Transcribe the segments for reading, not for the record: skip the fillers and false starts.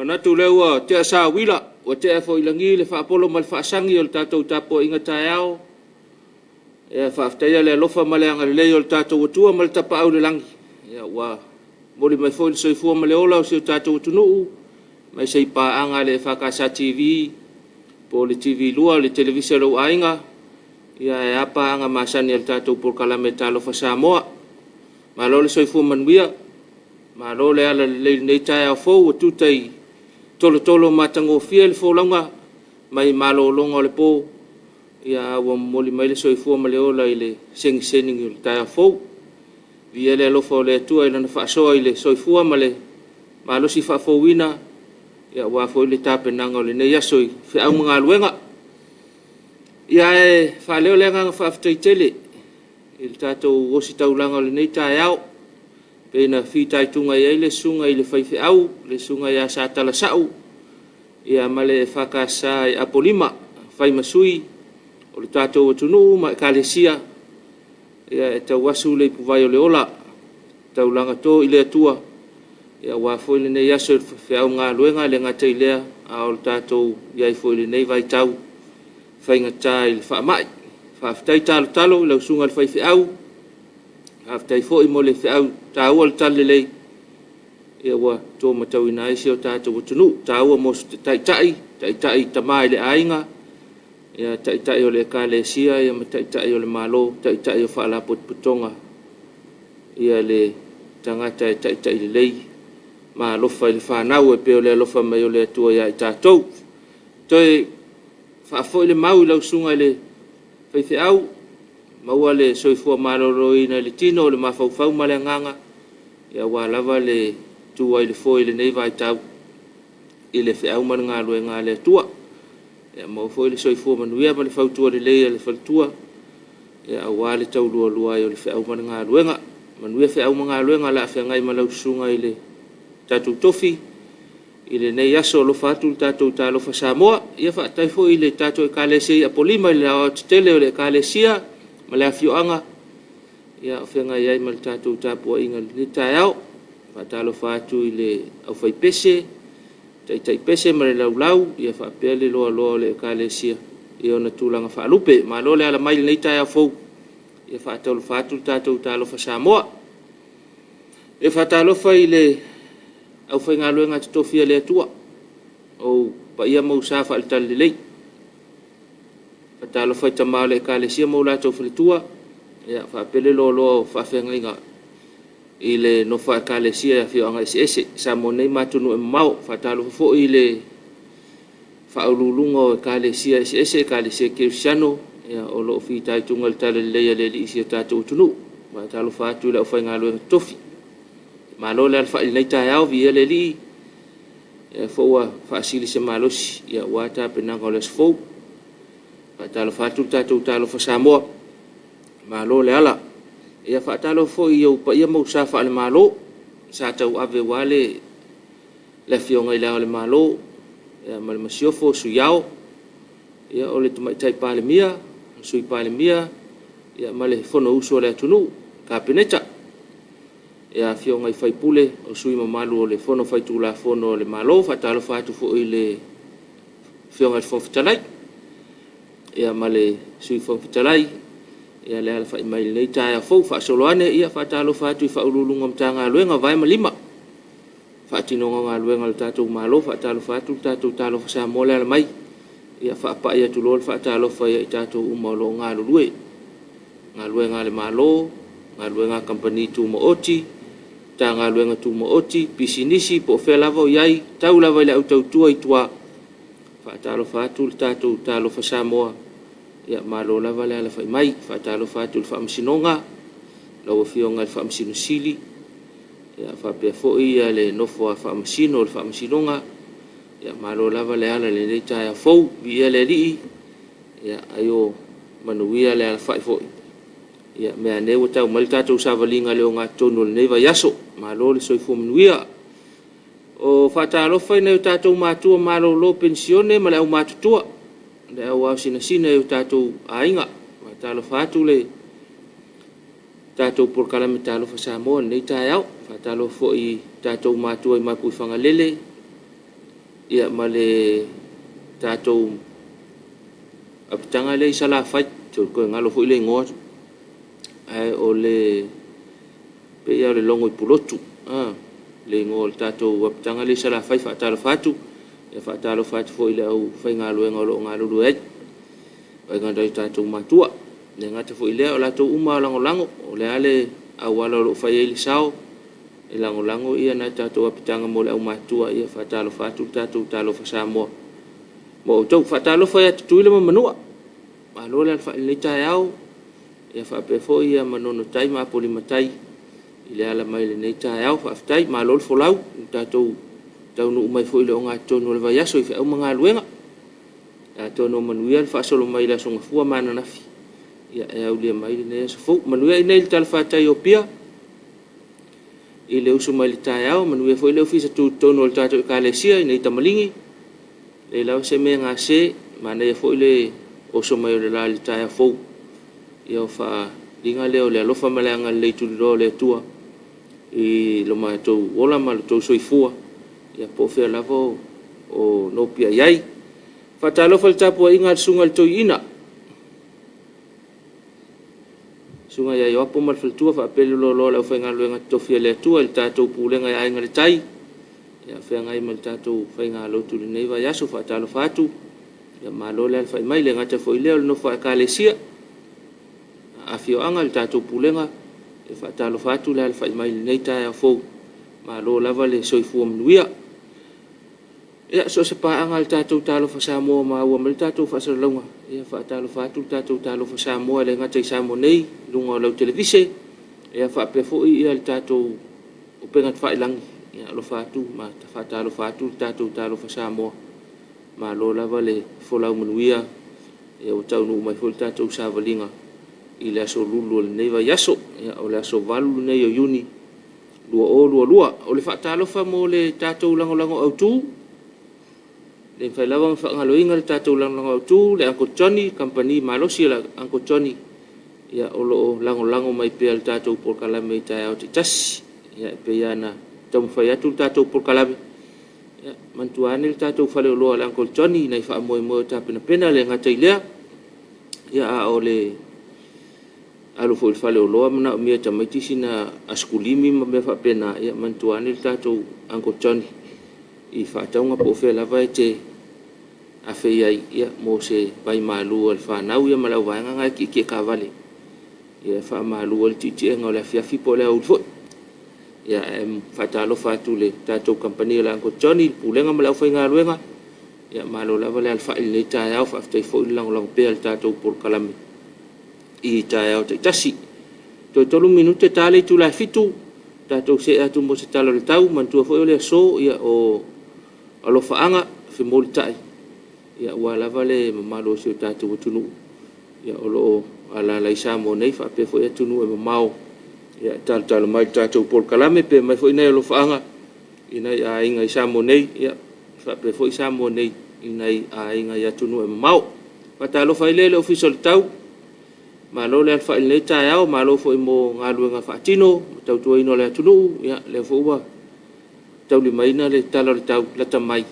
Manatu o lea ua tea sauila, ua tea foi i lagi le faapolo ma le faasagi o le tatou tapuaiga taeao. E faafetaia le alofa ma le agalelei o le tatou Atua ma le Tapaau i le Lagi ua momoli mai foi le soifua ma le ola o si o tatou atunuu aemaise i paaga a le EFKS TV po o le TV2, le televise a lou aiga, ae a paaga masani a le tatou polokalame Talofa Samoa. Malo le soifua manuia, malo le alalelei i lenei taeao fou ua tuta i tolotolo matagofie le folauga mai malologa o le po, a ua momoli mai le soifua ma le ola i le segisegi o le taeao fou. Viia le alofa o le Atua i Lana faasoa i le soifua ma le malosi faafouina aua foi le tapenaga o lenei aso i feau ma galuega. Ae faaleo le agaga faafetai tele i le tatou ositaulaga o lenei taeao pei ona fitaituga i ai le susuga i le faifeau le Susuga ia Sa Talasau ma le EFKS i Apolima, fai ma sui o le tatou atunuu ma Ekalesia e tauasu le ipuvai o le ola, taulaga to i le Atua aua foi lenei aso i feau ma galuega. E le gata i lea, a o le tatou i ai foi i lenei vaitau faigata i le faamai. Faafetai talotalo i lau susuga i le faifeau, faafetai foi mo le feau taua o le talalelei ua to matauina ai si o tatou atunuu. E taua mo se taitai, taitai tama i le aiga, taitai o le Ekalesia ma taitai o le Malo, taitai o Faalapotopotoga, le tagata e taitai lelei ma alofa i le fanau e pei o le alofa mai o le Atua ia i tatou. Toe faafoi le mau i lau susuga i le faifeau, maua le soifua maloloina i le tino, le mafaufau ma le agaga aua lava le tu ai i le foe i lenei vaitau i le feau ma le galuega a le Atua. Ia maua foi le soifua manuia ma le fautua lelei a le faletua aua le taulualua ai o le feau ma le galuega. Manuia feau ma galuega o le a feagai ma lau susuga i le tatou tofi i lenei aso. Alofa atu le tatou Talofa Samoa. Ia faafetai foi i le tatou Ekalesia i Apolima i le aoaotetele o le Ekalesia ma le afioaga o feagai ai ma le tatou tapuaiga i lenei taeao. Faatalofa atu i le aufaipese, taitai pese ma le laulau faapea le loaloa o le Ekalesia i ona tulaga faalupe. Malo le ala mai i lenei taeao fou. E faatalofa atu le tatou Talofa Samoa. E faatalofa i le aufaigaluega totofi a le Atua, o ou paia ma ou sa faale-Talalelei. Faatalofa i tama o le Ekalesia ma o latou faletua, faapea le loaloa o faafeagaiga i le nofo a Ekalesia i afioaga eseese i Samoa nei ma atunuu e mamao. Faatalofa foi i le faauluuluga o Ekalesia eseese, Ekalesia Kerisiano o lo o fitaituga i le talalelei a le Alii i si o tatou atunuu. Faatalofa atu i le aufaigaluega totofi. Malo le alafai i lenei taeao, viia le Alii, o lea foi ua faasili se malosi aua tapenaga o le aso fou. Faatalofa atu le tatou Talofa Samoa, malo le ala. Ia faatalofa foi i ou paia ma ou sa faale-Malo sa tauave aua le Afioga i Le Ao o le Malo ma le Masiofo, Sui Ao, o le Tamaitai Palemia, Sui Palemia ma le Fonousu a le atunuu, le Kapeneta, afioga i sui usufono o sui usufono mamalu o le Fono Faitulafono a le Malo. Faatalofa atu foi i le Afioga i le Fofoga Fetalai ma le Sui Fofoga Fetalai le alafai mai i lenei taeao fou. Faasolo ane, ia faatalofa atu i Ofisa Sili o Pulega o Matagaluega vae ma lima i faatinoga o galuega a le tatou Malo. Faatalofa atu le tatou Talofa Samoa le ala mai, ia faapai atu loa le faatalofa ia i tatou uma o lo o galulue, galuega a le Malo, galuega a Kamupani Tumaoti, Matagaluega Tumaoti, pisinisi po o fea lava o i ai, tau lava i le au tautua i tua. Faatalofa atu le tatou Talofa Samoa, ia malo lava le alafai mai. Faatalofa atu i le Faamasinoga, lau Afioga i le Faamasino Sili, faapea foi le nofo a Faamasino o le Faamasinoga, ia malo lava le ala i lenei taeao fou. Viia le Alii, ai o manuia le alafai foi. Ia meaane ua tau mai le tatou savaliga i le ogatotonu o lenei vaiaso. Malo le soifua manuia. O faatalofa i nai o tatou matua malolo penisione ma le aumatutua, le au ao sinasina i o tatou aiga. Faatalofa atu le tatou polokalame Talofa Samoa i lenei taeao. Faatalofa foi i tatou matua i Mapuifagalele, Ia ma le tatou apitaga lea i Salafai, toe galo foi le igoa, ae o le pei lava o le logo i Pulotu, le igoa o le tatou apitaga lea i Salafai. Faatalofa atu, ia faatalofa atu foi i le aufaigaluega o lo o galulue ai, vaega nai o tatou matua. E le gata foi i lea, o latou uma lava lagolago, o le a le auala o lo o fai ai le sao, e lagolago ia nai tatou apitaga mo le aumatua. Ia faatalofa atu le tatou Talofa Samoa mo outou. Faatalofa ia Tutuila ma Manua, malo le alafai i lenei taeao, ia faapea foi ia Manono Tai ma Apolima Tai i le ala mai i lenei taeao. Faafetai, malo le folau, ua tatou taunuu mai foi i le ogatotonu o le vaiaso i feau ma galuega. Atonu ua manuia le faasolo mai i le Aso Gafua ma ananafi, ia e aulia mai lenei aso fou. Manuia i inei i le talafatai o Apia i le usu mai i le taeao, manuia foi le Ofisa Tutotonu o le tatou Ekalesia i nei tamaligi, leai lava se mea e gase, manaia foi le oso mai o le la i le taeao fou. Ia o faaaliga lea o le alofa ma le agalelei tuliloa o le Atua i lo matou ola ma lo outou soifua, ia po o fea lava o nopiai ai. Faatalofa i le tapuaiga a le Susuga i le Toeaina, Susuga ia Ioapo ma le faletua faapea le loaloa o le aufaigaluega totofi a le Atua i le tatou Pulega e Aiga i le Tai, ia feagai ma le tatou faigalotu i lenei vaiaso. Faatalofa atu, ia malo le alafai mai. E le gata foi i lea o le nofo a Ekalesia, afioaga, le tatou Pulega, e faatalofa atu le alafai mai i lenei taeao fou, malo lava le soifua manuia. Ia, so o se paaga a le tatou Talofa Samoa ua maua mai le tatou faasalalauga, ia faatalofa atu le tatou Talofa Samoa e le gata i Samoa nei i luga o lau televise, ia faapea foi le tatou upega tafailagi. Ia alofa atu ma faatalofa atu le tatou Talofa Samoa. Malo lava le folau manuia, ia ua taunuu mai foi le tatou savaliga i le aso Lulu o lenei vaiaso. Ia, o le aso 8 lenei o Iuni 2022. O le faatalofa mo le tatou lagolago autu, e le mafai lava ona faagaloina le tatou lagolago autu, le Uncle Johnny, Kamupani malosi a le Uncle Johnny, ia o lo o lagolago mai pea i le tatou polokalame i taeao taitasi. Ia e pei lava ona taumafai atu le tatou polokalame, ia manatua ane le tatou faleoloa a le Uncle Johnny i nai faamoemoe o tapenapena. E le gata i lea, ia a o le alu foi i le faleoloa e manaomia e tamaiti sina asikulimi ma mea faapena, ia manatua ane le tatou Uncle Johnny i faatauga po o fea lava e te afe i ai, ia, mo se vaimalu a le fanau ia ma le auvaega na e tietie taavale, ia e faamalu ai le tietiega o le afiafi po o le aoauli foi. Ia, ae faatalofa atu i le tatou kamupani a le Uncle Johnny, le Pulega ma le aufaigaluega, ia malo lava le alafai i lenei taeao, faafetai foi le lagolago pea i le tatou polokalame i taeao taitasi. Toe 3 minute ta le itula e 7, tatou see atu mo se tala o le tau. Manatua foi o le aso, ia, o alofaaga femolitai aua lava le mamalu o si o tatou atunuu o lo o alaala i Samoa nei faapea foi atunuu e mamao e talotalo mai i le tatou polokalame pe aumai foi nai alofaaga i nai aiga i Samoa nei faapea foi Samoa nei i nai aiga i atunuu e mamao. Faatalofa ai lea i le Ofisa o le Tau, malo le alafai i lenei taeao, malo foi mo galuega faatino ma tautuaina o le atunuu. Ia, lea foi ua taulimaina le tala o le tau lata mai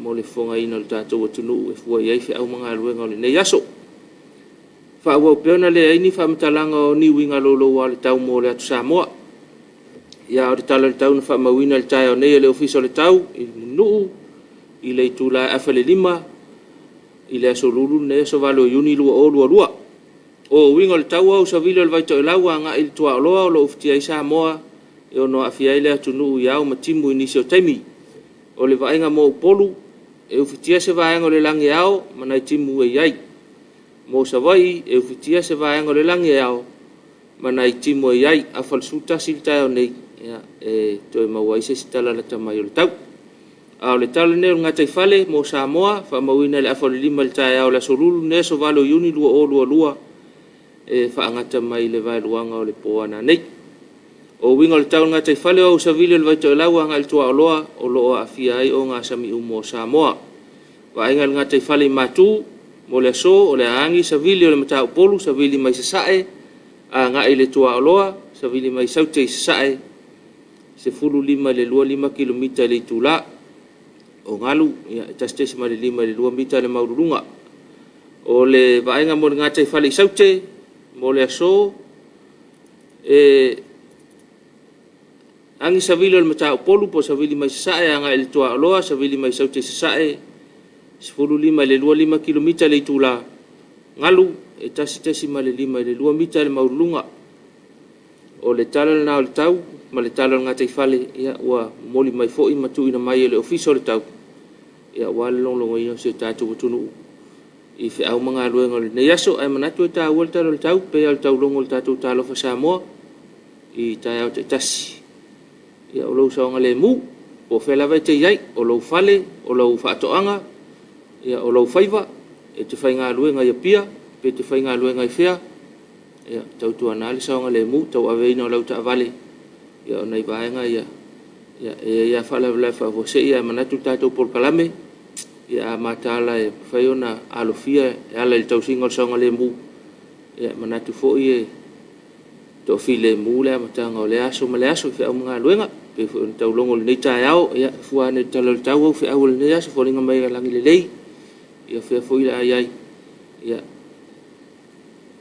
mo le fofogaina o le tatou atunuu e fua i ai feau ma galuega o lenei aso. Faaauau pea ona leai ni faamatalaga o ni uiga louloua o le tau mo le atu Samoa. Ia, a o le tala o le tau na faamauina i le taeao nei e le Ofisa o le Tau i Mulinuu i le itula e 4:30 i le aso Lulu lenei aso 8 o Iuni 2022. O uiga o le tau au savili o le vaitoelau agai i le tuaoloa o lo o ufitia ai Samoa e ono aafia ai le atunuu i ao ma timu i nisi o taimi. O le vaaiga mo Upolu, e ufitia se vaega o le lagi e ao ma nai timu e i ai. Mo Savaii, e ufitia se vaega o le lagi e ao ma nai timu e i ai. Afa le 11 i le taeao nei, ia, e toe maua ai se isi tala lata mai o le tau. A o le tala lenei o le gataifale mo Samoa, faamauina i le afa o le 5 i le taeao o le aso Lulu lenei aso 8 o Iuni 2022, e faagata mai i le vaeluaga o le po a nanei. O uiga o le tau i le gataifale o Ausavili o le Vaitoelau agai i le tuaoloa o lo o aafia ai ogasami uma o Samoa. Vaaiga i le gataifale i Matu mo le aso, o le a agi savili o le Mataupolu, savili mai sasae agai i le tuaoloa, savili mai saute i sasae, 15 i le 25 kilomita i le itula. O galu, ia, e 1.5 i le 2 mita le maualuluga. O le vaaiga mo le gataifale i Saute mo le aso, e agi savili o le mataupolu po o savili mai sasae agai le tuaoloa, savili mai Saute i sasae, 15 i le 25 kilomita i le itula. Galu e 1.5 i le 2 mita le maualuluga. O le tala lena o le tau ma le tala o le gataifale ua momoli mai foi ma tuuina mai e le Ofisa o le Tau aua le logologoina o si o tatou atunuu i feau ma galuega o lenei aso. Ae manatu e taua le Tala o le Tau, pei lava o le taulogo o le tatou Talofa Samoa i taeao taitasi. Ia, o lou saogalemu, po o fea lava e te i ai, o lou fale, o lau faatoaga, o lou faiva, e te faigaluega i Apia pe e te faigaluega i fea, ia tautuana le saogalemu, tauaveina o lau taavale. Ia o nai vaega ia, e i ai lava faalavelave faafuasei, ae manatu le tatou polokalame, ia a mataala e mafai ona alofia e ala i le tausiga o le saogalemu, e manatu foi e toafilemu le amataga o lea aso ma lea aso i feau ma galuega. E pei foi ona taulogo i lenei taeao, ia fua ane i le tala o le tau au feau o lenei aso, e foliga mai e lagi lelei, ia o fea foi o le a i ai, ia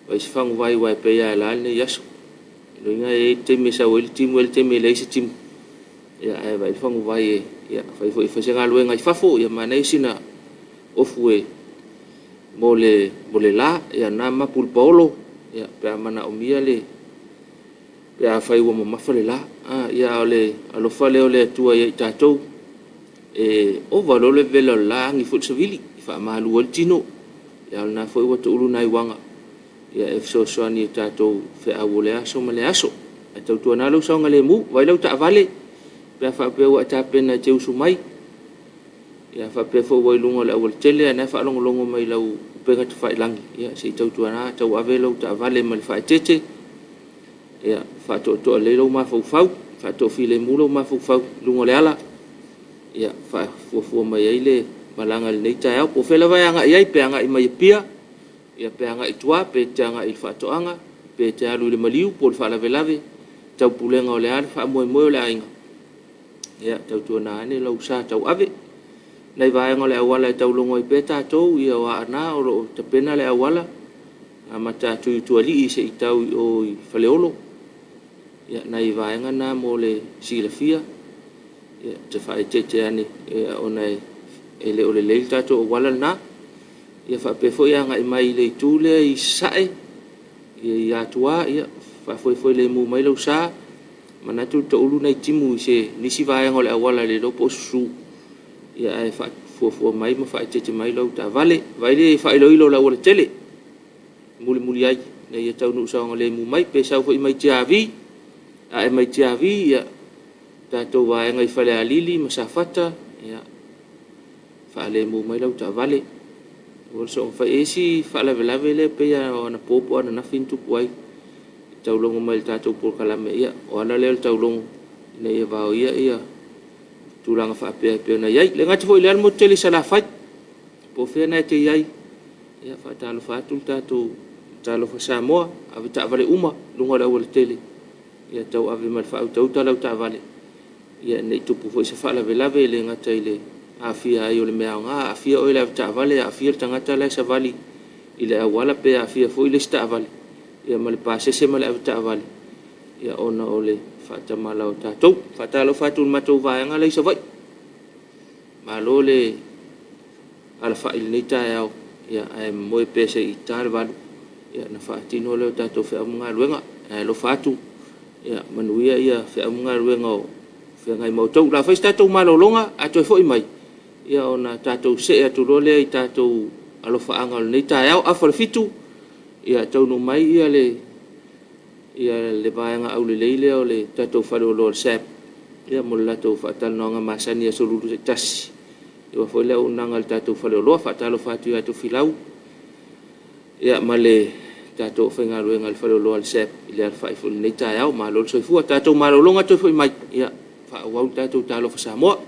vaai se faguvai aua e pei lava e la lenei aso. O lona uiga e i ai le taimi e sau ai le timu, e i ai le taimi e leai ai se timu. Ia ae vaai le faguvai, afai foi e fai se galuega i fafo, ia manaia sina ofu mo le la, ia lena mapu i le paolo pe a manaomia le, pe afai ua mamafa le la. A o le alofa lea o le Atua ia i tatou, e ova loa le vevela o le la agi foi le savili e faamalu ai le tino, a o lena foi ua toulu nai uaga e fesoasoani i tatou feau o lea aso ma lea aso. Ae tautuana lou saogalemu, vaai lau taavale pe a faapea ua e tapena e te usu mai, a faapea foi ua i luga o le aualatele a o lena e faalogologo mai i lau upega tafailagi, ia se i tautuana tauave lau taavale ma le faaeteete, faatoatoa lelei lou mafaufau, faatoafilemu lou mafaufau i luga o le ala, faafuafua mai ai le malaga i lenei taeao. Po o fea lava e agai i ai, pe agai mai Apia pe agai i tua, pe te agai i le faatoaga, pe te alu i le maliu po o le faalavelave, taupulega o le a le faamoemoe o le aiga, ia tautuana ane lou sa tauave. O nai vaega o le auala e taulogo ai pea tatou, ia o Aana o lo o tapena le auala, amata atu i Utualii seia tau i o i Faleolo. Ia, nai vaega na mo le silafia, e te faaeteete ane ona e le o lelei le tatou auala lena. Ia faapea foi agai mai i le itu lea i Sasae, i Atua, ia faafoefoe lemu mai lou sa, manatu ua toulu nai timu i nisi vaega o le auala e le iloa po o susu, ae fuafua mai ma faaeteete mai lau taavale. Vaai le faailoilo o le aualatele e mulimuli ai ina ia taunuu saogalemu mai. Pe sau foi mai Tiavi, ae mai Tiavi, ia, tatou vaega i Falealili ma Safata, ia, faalemu mai lau taavale. Aua le soona fai. E i ai isi faalavelave lea pei lava o anapo po o ananafi na tupu ai, e taulogo mai i le tatou polokalame, ia, o ala lea o le taulogo ina ia vaoia tulaga faapea e pei ona i ai. E le gata foi i lea o le motu tele i Salafai, po o fea lena e te i ai, ia faatalofa atu le tatou Talofa Samoa, avetaavale uma i luga o le aualatele, ia tauave ma le faautauta lau taavale, ia ne i tupu foi se faalavelave, e le gata i le aafia ai o le mea aoga, aafia oe i le avetaavale, aafia le tagata la e savali i le auala pe aafia foi le isi taavale, ia ma le pasese ma le avetaavale, ona o le faatamala o tatou. Faatalofa atu i le matou vaega la e i Savaii, malo le alafai i lenei taeao, ae moe pea se i ta le 8 ona faatino lea o tatou feau ma galuega. Ae alofa atu, ia manuia feau ma galuega o feagai ma outou. O le a fai se tatou malologa, a toe foi mai, ia ona tatou see atu loa lea i tatou alofaaga o lenei taeao. Afa o le 7, ia taunuu mai le vaega aulelei lea o le tatou faleoloa o le SABB mo le latou faatalanoaga masani i aso Lulu taitasi, aua foi le auaunaga a le tatou faleoloa. Faatalofa atu ia Tofilau ma le tatou aufaigaluega i le faleoloa o le SABB i le alafai foi i lenei taeao. Malo le soifua. Tatou malologa toe foi mai, faaauau le tatou Talofa Samoa.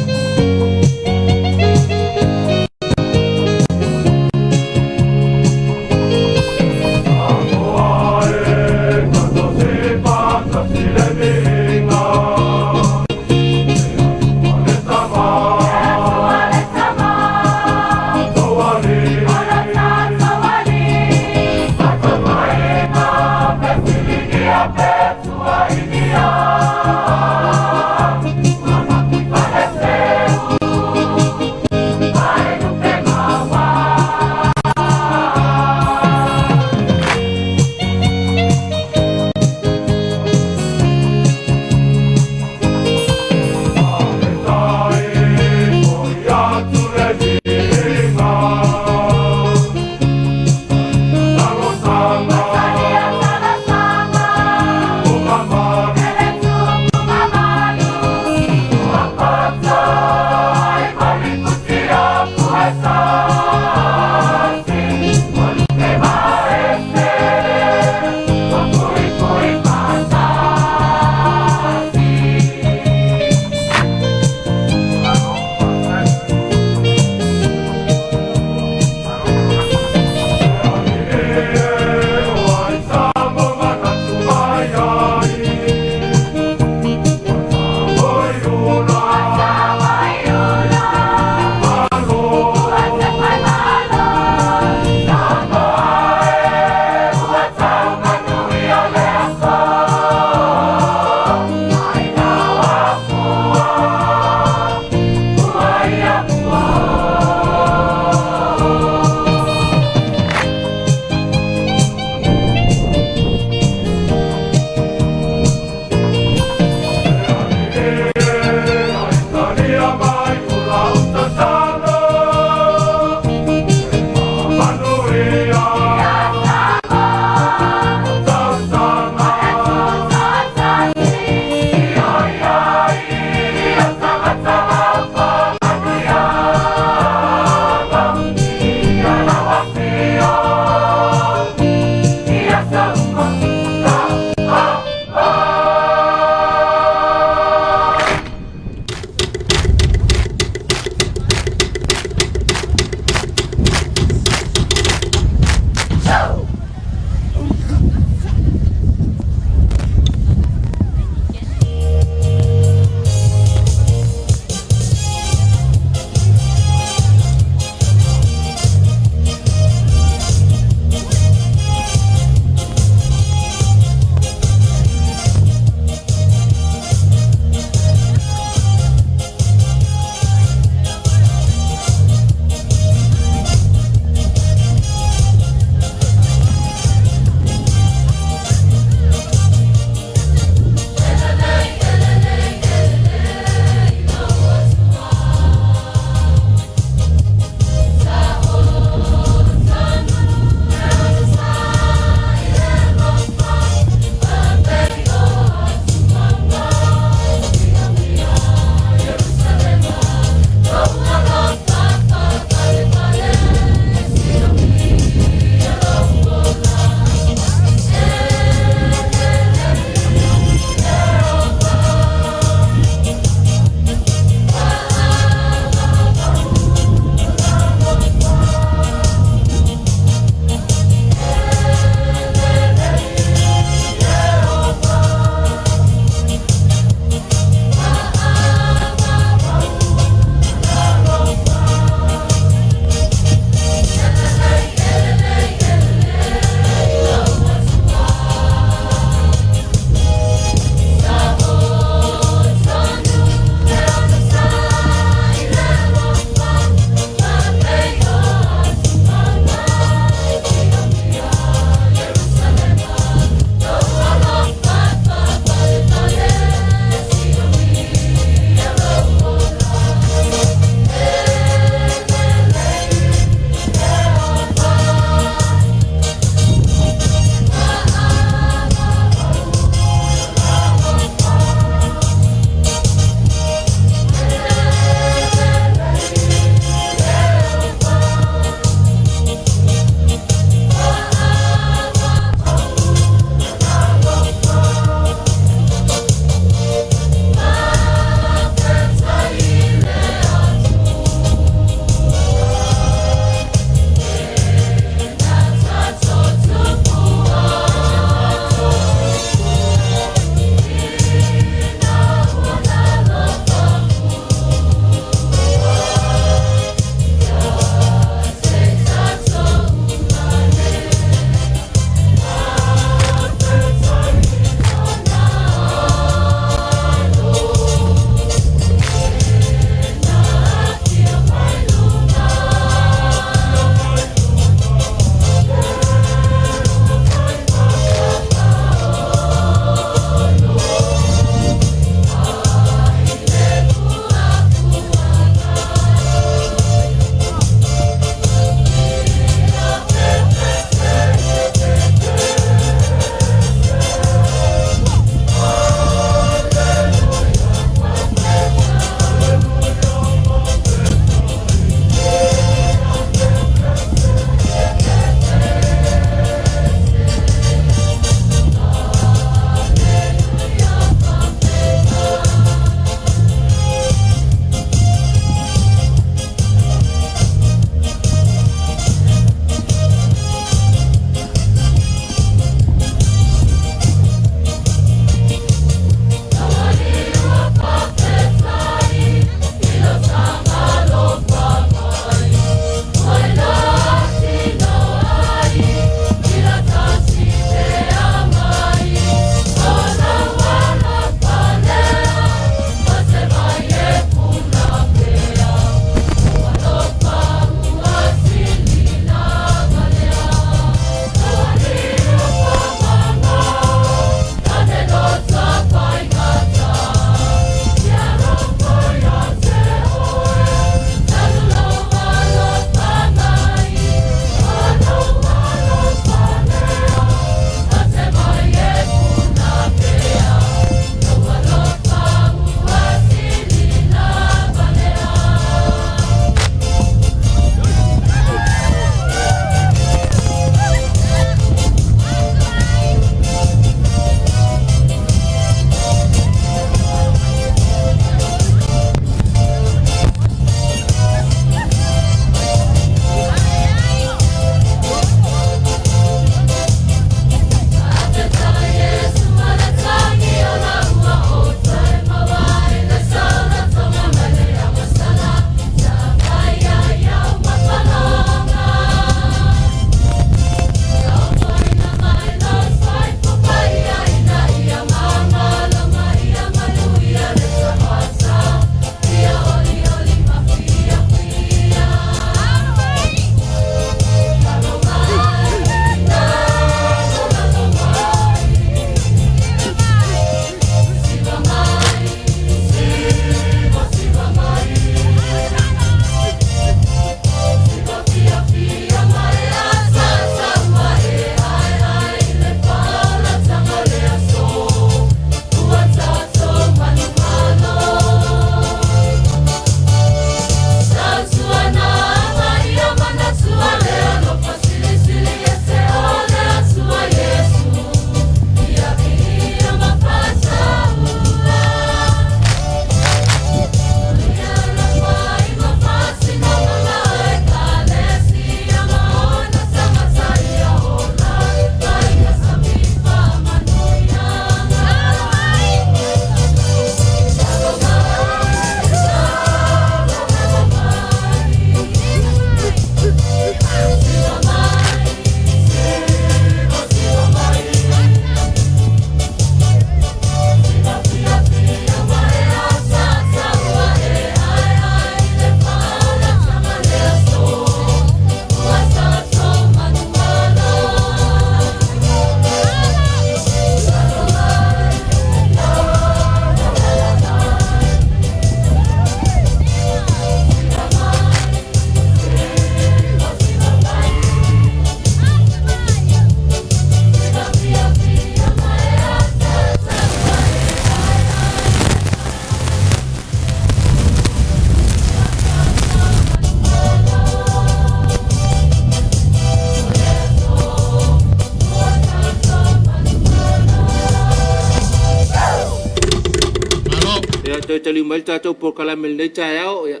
toe taliu mai le tatou polokalame i lenei taeao, ia,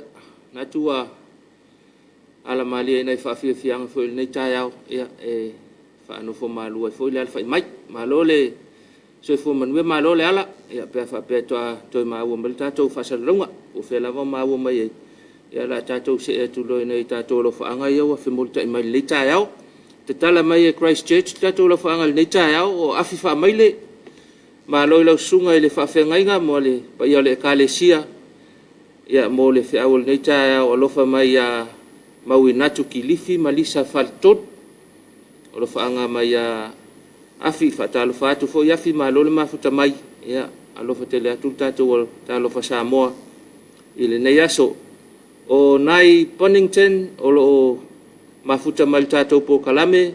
manatu ua ala malie i nai faafiafiaga foi i lenei taeao, ia, e faanofo malu ai foi le alafai mai. Malo le soifua manuia, malo le ala, ia, pe a faapea faatoa toe maua mai le tatou faasalalauga. Po o fea lava o maua mai ai, ia o le a tatou see atu loa i nai a tatou alofaaga ia ua femolitai mai i lenei taeao. Tatala mai e Christchurch le tatou alofaaga i lenei taeao, o Afi Faamaile, malo i lau susuga i le faafeagaiga ma le paia o le Ekalesia mo le feau o lenei taeao, alofa mai ia Mauinatu Kilifi ma Lisa Faletolu. O alofaaga mai ia Afi. Faatalofa atu foi Afi, malo le mafuta mai. Ia, alofa tele atu le tatou Talofa Samoa i lenei aso. O Nai Bonington o lo o mafuta mai le tatou polokalame,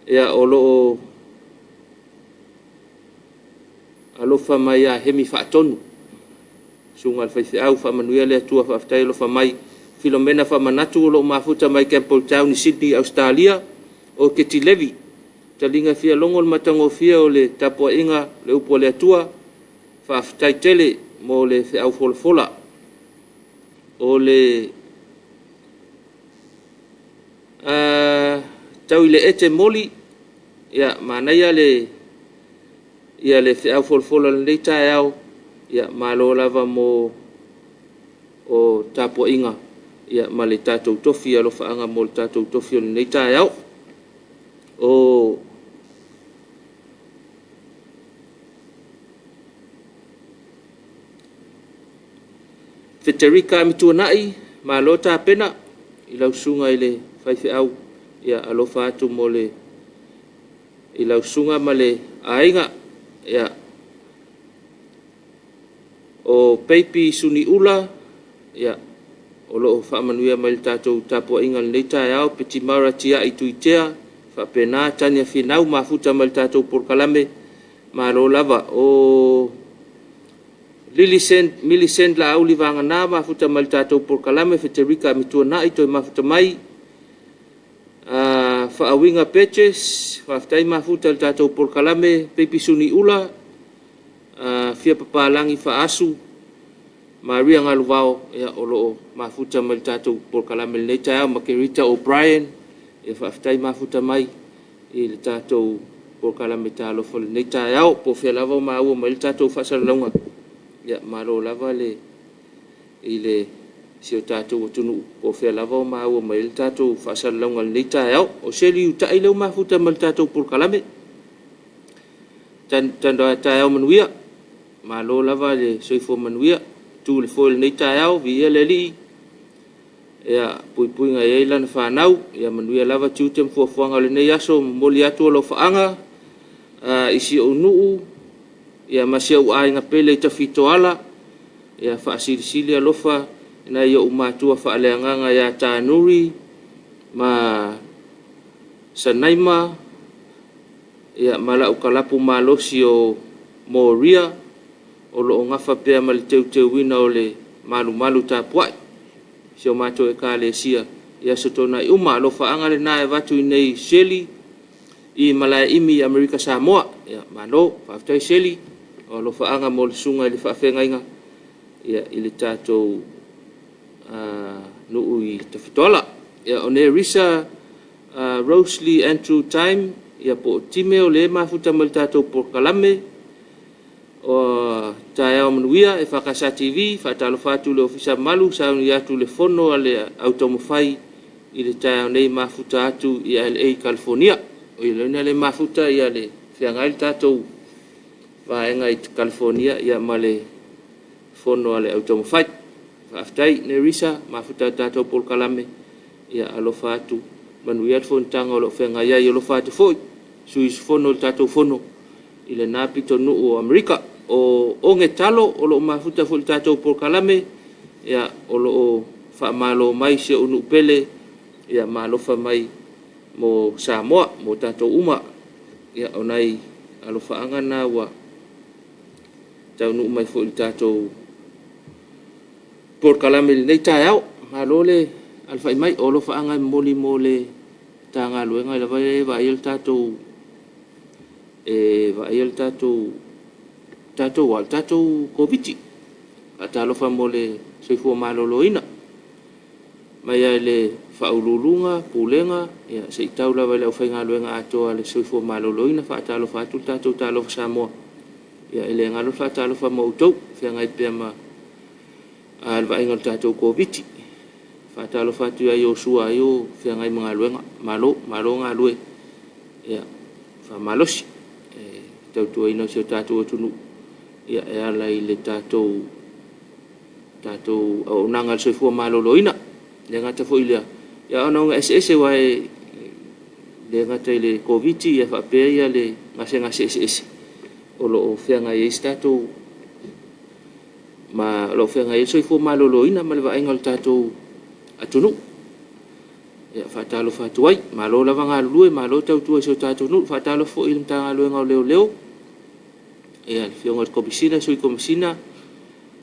ia, o lo o alofa mai ia Hemi Faatonu, susuga i le faifeau, faamanuia le Atua, faafetai alofa mai. Filomena Faamanatu o lo o mafuta mai Campbelltown i Sydney, Ausetalia. O Keti Levi, taliga fia logo le matagofie o le tapuaiga le upu a le Atua, faafetai tele mo le feau folafola. O le tau i le ete moli, ia manaia le ia le feau folafola i lenei taeao, ia malo lava mo o tapuaiga ia ma le tatou tofi alofaaga mo le tatou tofi o lenei taeao. O Feterika Amituanai, malo tapena i lau susuga i le faifeau, ia alofa atu mo le i lau susuga ma le aiga. Ia, o Baby Suniula, ia, o lo o faamanuia mai i le tatou tapuaiga i lenei taeao, Petimara Tiai Tuitea, faapena Tania Finau mafuta mai le tatou polokalame, malo lava. O Millicent, Millicent Laauli Vagana mafuta mai le tatou polokalame, Feterika Amituanai toe mafuta mai, Faauiga Patches, faafetai mafuta i le tatou polokalame, Baby Suniula, Fia Papalagi Faasu, Maria Galuvao, ia, o lo o mafuta mai le tatou polokalame i lenei taeao, Makerita O'Brien, ia faafetai mafuta mai i le tatou polokalame talofa i lenei taeao. Po o fea lava o maua mai le tatou faasalalauga, ia malo lava le i le si o tatou atunuu po o fea lava o maua mai ai le tatou faasalalauga i lenei taeao. O Seli Utai lea ua mafuta ma le tatou polokalame. Taeao manuia, malo lava le soifua manuia. Tu le foe i lenei taeao, viia le Alii, ia puipuiga e i ai lana fanau, ia manuia lava tiute ma fuafuaga o lenei aso. Momoli atu alofaaga i si ou nuu ia ma si ou aiga pele i Tafitoala, ia faasilisili alofa i nai ou matua faaleagaga ia Tanuri ma Sanaima ia ma lau kalapu malosi o Moria o lo o gafa pea ma le teuteuina o le malumalu tapuai si o matou Ekalesia i Aso Toonai uma. Alofaaga lena e avatu i inei i Seli i Malaeimi i Amerika Samoa. Ia, malo, faafetai Seli, o alofaaga mo le susuga i le faafeagaiga ia, i le tatou nuu i Tafitoala. Ia, o Nerissa Rosalie Andrew Time, ia po o Time o le mafuta mai le tatou polokalame. O taeao manuia e FKS TV, faatalofa atu i le Ofisa Mamalu, sauni atu i le fono a le au taumafai i le taeao nei mafuta atu i LA, California. O i lea le mafuta ia le feagai le tatou vaega i California ia ma le fono a le au taumafai. Faafetai Nerissa, mafuta i le tatou polokalame, ia alofa atu, manuia le fonotaga o lo o feagai ai. Alofa atu foi sui usufono o le tatou fono i lena pitonuu o Amerika. O Oge Talo o lo o mafuta foi i le tatou polokalame, ia, o lo o faamalo mai si ou nuu pele, ia ma alofa mai mo Samoa, mo tatou uma. Ia, o nai alofaaga na ua taunuu mai foi i le tatou polokalame i lenei taeao. Malo le alafai mai. O alofaaga e momoli mo le Matagaluega lava e vaaia le tatou e vaaia le tatou tatou a le tatou Koviti. Faatalofa mo le soifua maloloina mai lava i le Faauluuluga, Pulega, ia se i tau lava i le aufaigaluega atoa a le Soifua Maloloina. Faatalofa atu le tatou Talofa Samoa, ia e le galo le faatalofa mo outou, feagai pea ma le vaaiga o le tatou Koviti. Faatalofa atu ia Iosua ai o feagai ma galuega. Malo, malo galue, ia faamalosi e tautuaina o si o tatou atunuu ia e ala i le tatou tatou auaunaga a le soifua maloloina. E le gata foi i lea, ia a o auaunaga eseese aua e le gata i le Koviti ia faapea ia le gasegase eseese o lo o feagai ai si tatou ma o lo o feagai ai le soifua maloloina ma le vaaiga o le tatou atunuu. Ia faatalofa atu ai, malo lava galulue, malo tautua i si o tatou nuu. Faatalofa foi i le Matagaluega o Leoleo, ia le Afioga i le Komesina, Sui Komesina,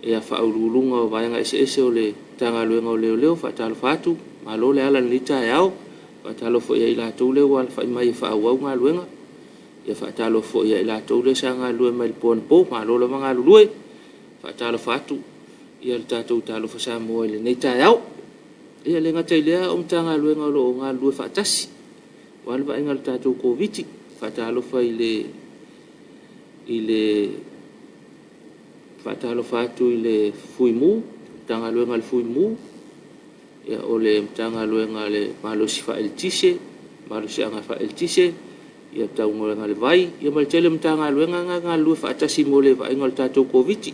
ia Faauluuluga o Vaega eseese o le Matagaluega o Leoleo, faatalofa atu, malo le ala i lenei taeao. Faatalofa foi ia i latou lea ua alafai mai e faaauau galuega. Ia faatalofa foi ia i latou lea sa galulue mai le po anapo, malo lava galulue. Faatalofa atu ia le tatou Talofa Samoa i lenei taeao. Ia e le gata i lea o Matagaluega o lo o galulue faatasi aua le vaaiga o le tatou Koviti. Faatalofa i le i le faatalofa atu i le Fuimu, Matagaluega a le Fuimu, ia o le Matagaluega a le Malosi Faaeletise, Malosiaga Faaeletise, ia Matagaluega a le Vai, ia ma le tele o Matagaluega na e galulue faatasi mo le vaaiga o le tatou Koviti.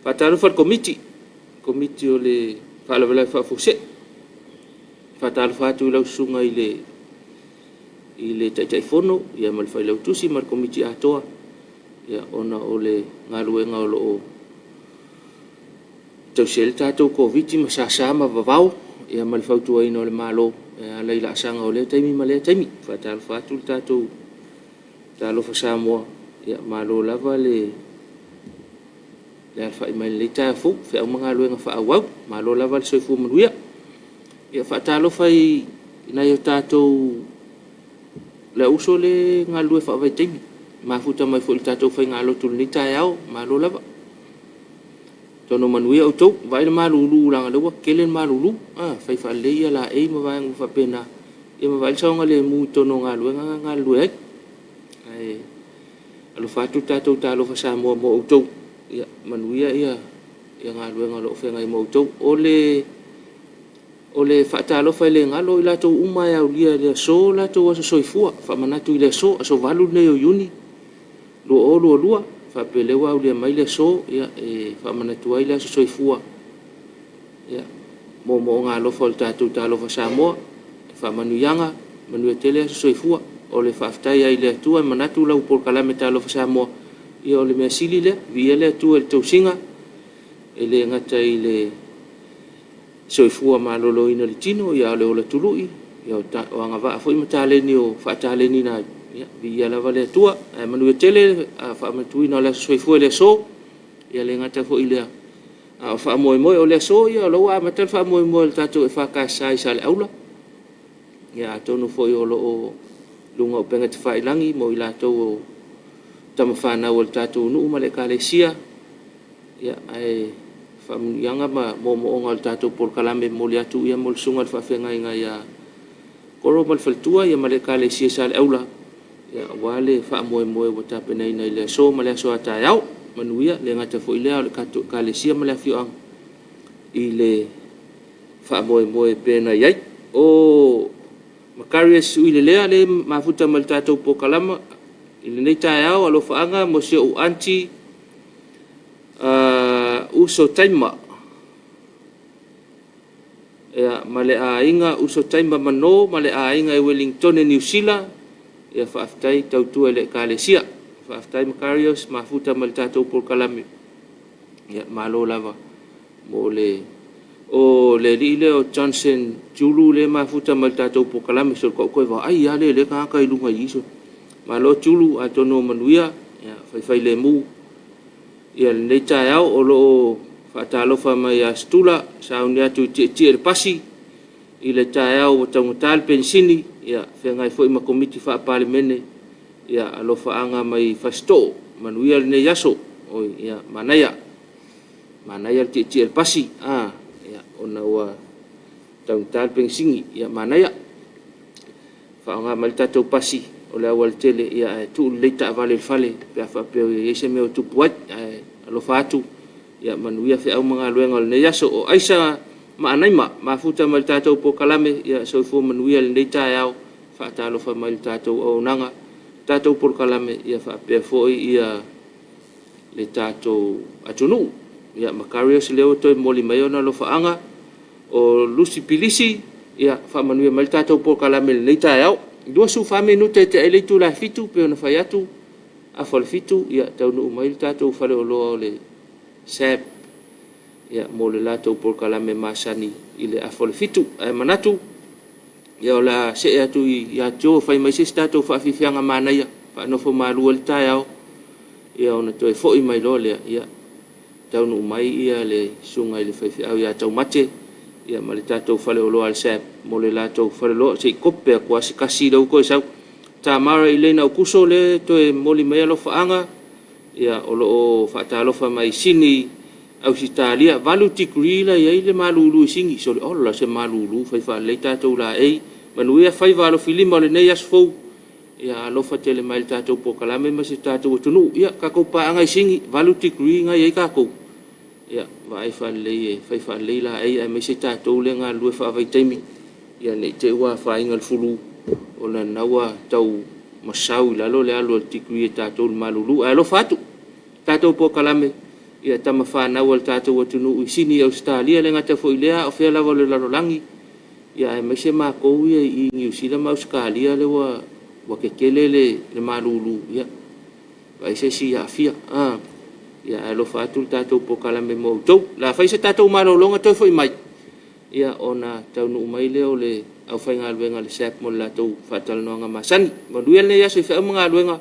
Faatalofa i le Komiti, Komiti o le Faalavelave Faafuasei. Faatalofa atu i lau Susuga i le Taitaifono ia ma le Failautusi ma le Komiti atoa ia ona o le galuega o lo o tausi ai le tatou Koviti ma sasa ma vavao ia ma le fautuaina o le Malo e ala i laasaga o lea taimi ma lea taimi. Faatalofa atu le tatou Talofa Samoa, ia malo lava le alafai mai i lenei taeao fou, feau ma galuega faaauau. Malo lava le soifua manuia. Ia faatalofa i nai o tatou le au uso lea e galulue faavaitaimi, mafuta mai foi i le tatou faigalotu i lenei taeao, malo lava. Atonu manuia outou. Vaai le malulu leaga o lea ua tele le malulu, a, fai faalelei laei ma vaega uma faapena, ia ma vaai le saogalemu i totonu o galuega na e galulue ai. Ae alofa atu le tatou Talofa Samoa mo outou, ia manuia galuega o lo o feagai ma outou. O le faatalofa e le galo o i latou uma e aulia i le aso lo latou aso soifua, faamanatu i le aso, aso 8 lenei o Iuni 2022, faapea o lea ua aulia mai le aso e faamanatu ai le aso soifua, ia, moomooga alofa o le tatou Talofa Samoa, faamanuiaga, manuia tele aso soifua. O le faafetai ai i le Atua e manatu lau polokalame Talofa Samoa, ia o le mea sili lea, viia le Atua i le tausiga, e le gata i le soifua maloloina o le tino, a o le ola tului, o agavaa foi ma taleni o faataleniina ai, ia viia lava le Atua. Ae manuia tele le faamanatuina o le aso soifua i le aso. Ia le gata foi i lea, a o le faamoemoe. O le aso, ia o la ua amata le faamoemoe o le tatou EFKS i Saleaula. Ia atonu foi o lo o i luga o upega tafailagi mo i latou o tamafanau a le tatou nuu ma le Ekalesia, ae faamanuiaga ma moomooga o le tatou polokalame e momoli atu mo le susuga i le faafeagaiga ia Koro ma le faletua ma le Ekalesia i Saleaula aua le faamoemoe ua tapenaina i le aso ma le aso a taeao. Manuia. E le gata foi i lea o le Ekalesia ma le afioaga i le faamoemoe e pei ona i ai. O Makarios Uilelea lea e mafuta mai le tatou polokalame i lenei taeao, alofaaga mo si ou aunty Uso Taima ma le aiga Uso Taima Mano ma le aiga i Ueligitone Niu Sila, ia faafetai tautua i le Ekalesia. Faafetai Makarios mafuta ma le tatou polokalame, ia malo lava mo le o le alii lea o Johnson Tiulu lea e mafuta mai le tatou polokalame. Se ua ou toe vaai lava lea i lea tagata i luga i i. Malo Tiulu, atonu o manuia, ia faifailemu lenei taeao. O lo o faatalofa mai ia Setula, sauni atu i Tietie i le pasi i le taeao ua taugata le penisini, ia feagai foi ma Komiti Faa-Palemene, alofaaga mai Fasitoo. Manuia lenei aso. Oi, ia manaia. Manaia le tietie o le pasi, a, ia, ona ua taugata le penisini. Ia, manaia. Faaaoga mai le tatou pasi o le aualatele, ia ae tuu lelei taavale i le fale pe a faapea e i ai se mea o tupu ai. Ae alofa atu, ia manuia feau ma galuega o lenei aso. O Aisa Maanaima, mafuta ma le tatou polokalame, ia soifua manuia i lenei taeao, faatalofa mai i le tatou auaunaga, tatou polokalame, ia faapea foi ia le tatou atunuu. Ia Makarios lea ua toe momoli mai ona alofaaga. O Lucy Pilisi, ia faamanuia mai le tatou polokalame i lenei taeao. 24 minute e tea ai le itula e 7:00 pei ona fai atu, afa o le 7 ia taunuu mai le tatou faleoloa o le SAB mo le latou polokalame masani i le afa o le 7. Ae manatu, ia o le a see atu ia Joe e fai mai se isi tatou faafiafiaga manaia faanofo malu ai le taeao, ia ona toe foi mai loa lea, ia taunuu mai le susuga i le faifeau ia Taumate ma le tatou faleoloa a le SAB mo le latou faleoloa. Se i kope atu lava se tasi lea ua toe sau. Tamara Elaina Aukuso lea e toe momoli mai alofaaga, ia o lo o faatalofa mai i Sini, Ausetalia. 8 tikeri la e i ai le malulu i Sini. Sole, ola se malulu, fai faalelei tatou laei. Manuia faiva alofilima o lenei aso fou. Ia alofa tele mai i le tatou polokalame ma si o tatou atunuu. Ia, tatou paaga i Sini, 8 tikeri na e i ai tatou. Ia, vaai faalelei e fai faalelei laei aemaise tatou lea e galulue faavaitaimi, ia ne i te i ua afaina i le flu, ona o lena ua tau masau i lalo le alu a le tikeri a tatou i le malulu. Ae alofa atu, tatou polokalame i tama fanau a le tatou atunuu i Sini, Ausetalia, e le gata foi i lea a o fea lava o le lalolagi, aemaise matou ia i Niu Sila ma Ausetalia lea ua tetele le malulu, ia, vaai se isi aafia. Ae alofa atu le tatou polokalame mo outou. O le a fai se tatou malologa toe foi mai, ona taunuu mai lea o le aufaigaluega a le SAB mo le latou faatalanoaga masani. Manuia lenei aso i feau ma galuega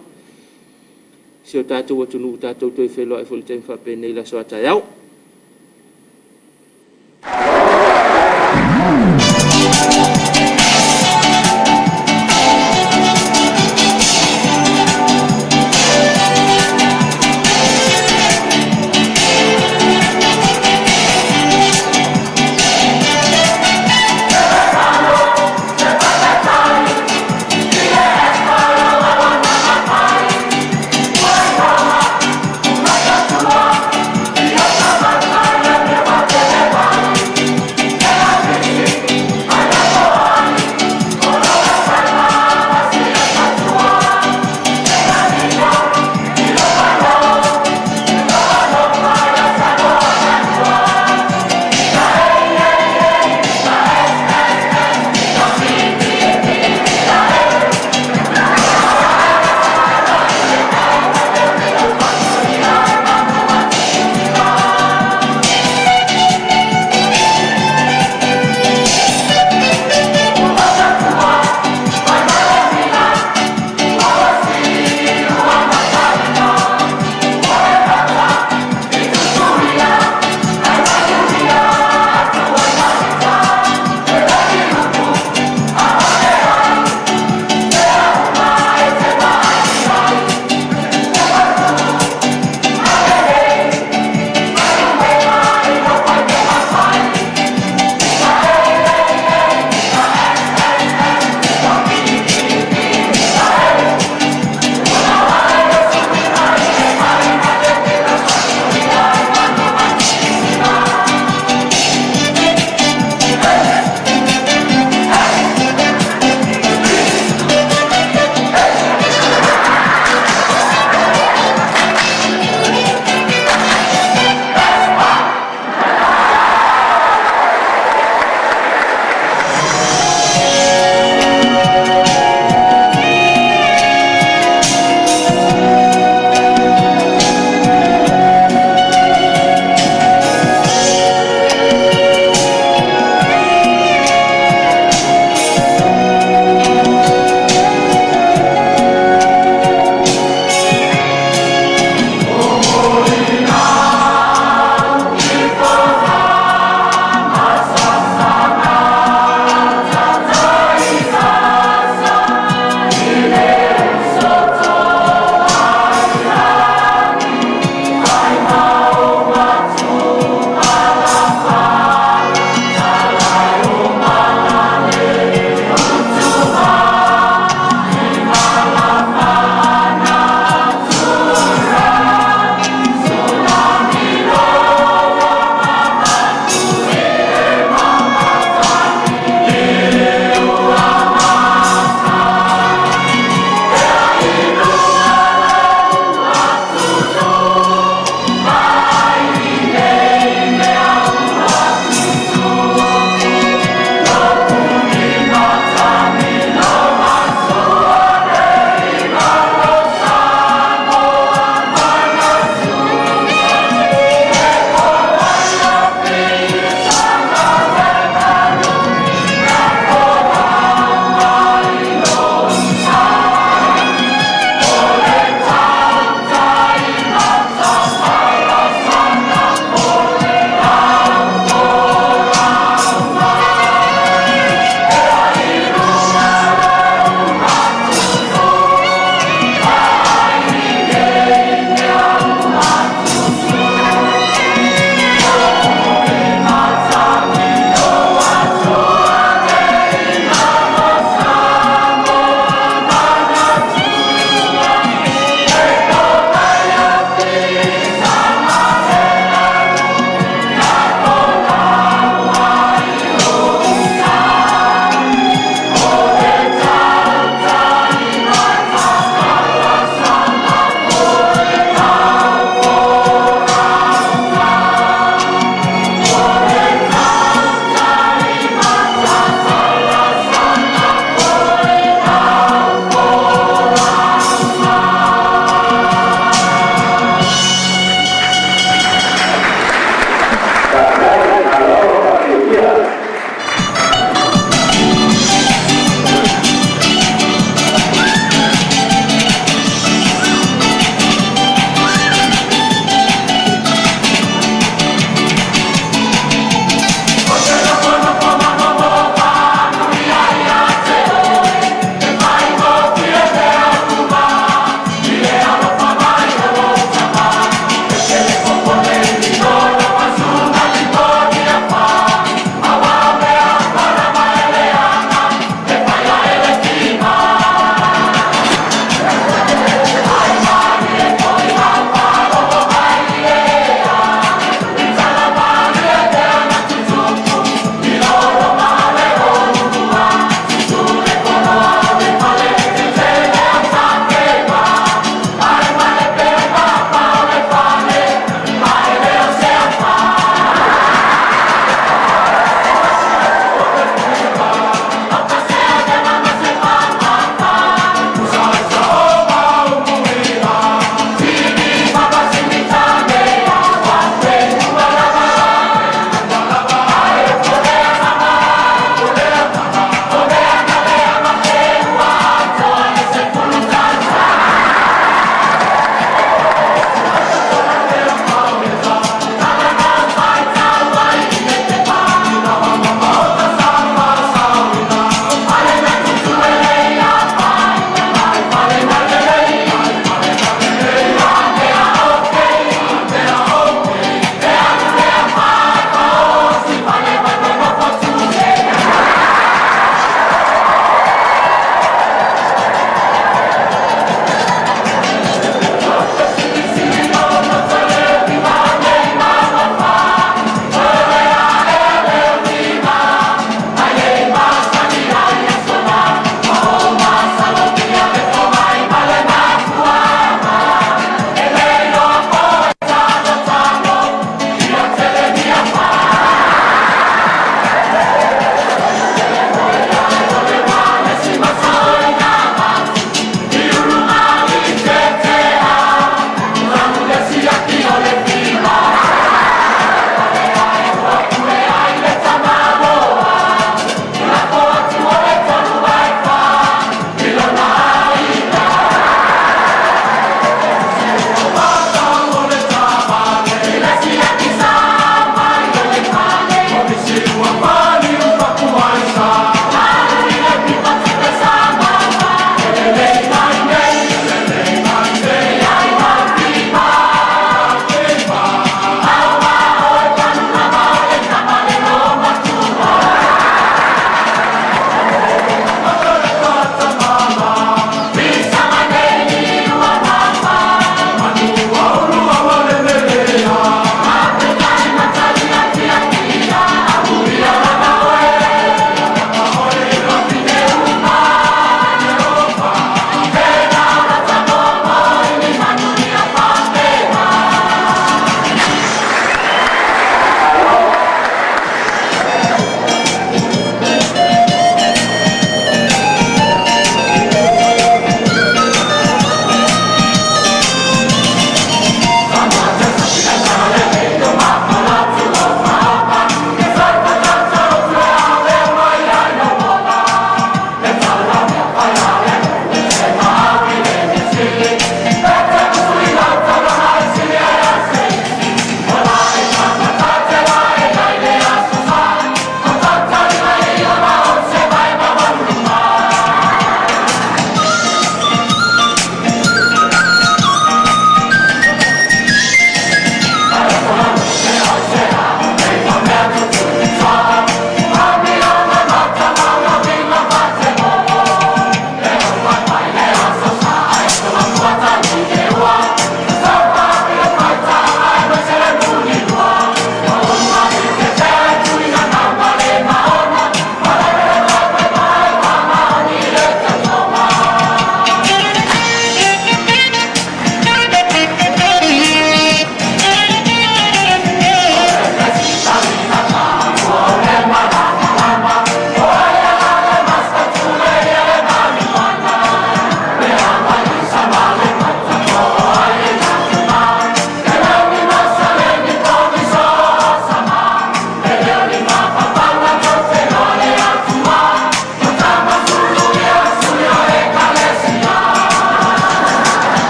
si o tatou atunuu, tatou toe feiloai foi i le taimi faapenei i le aso a taeao.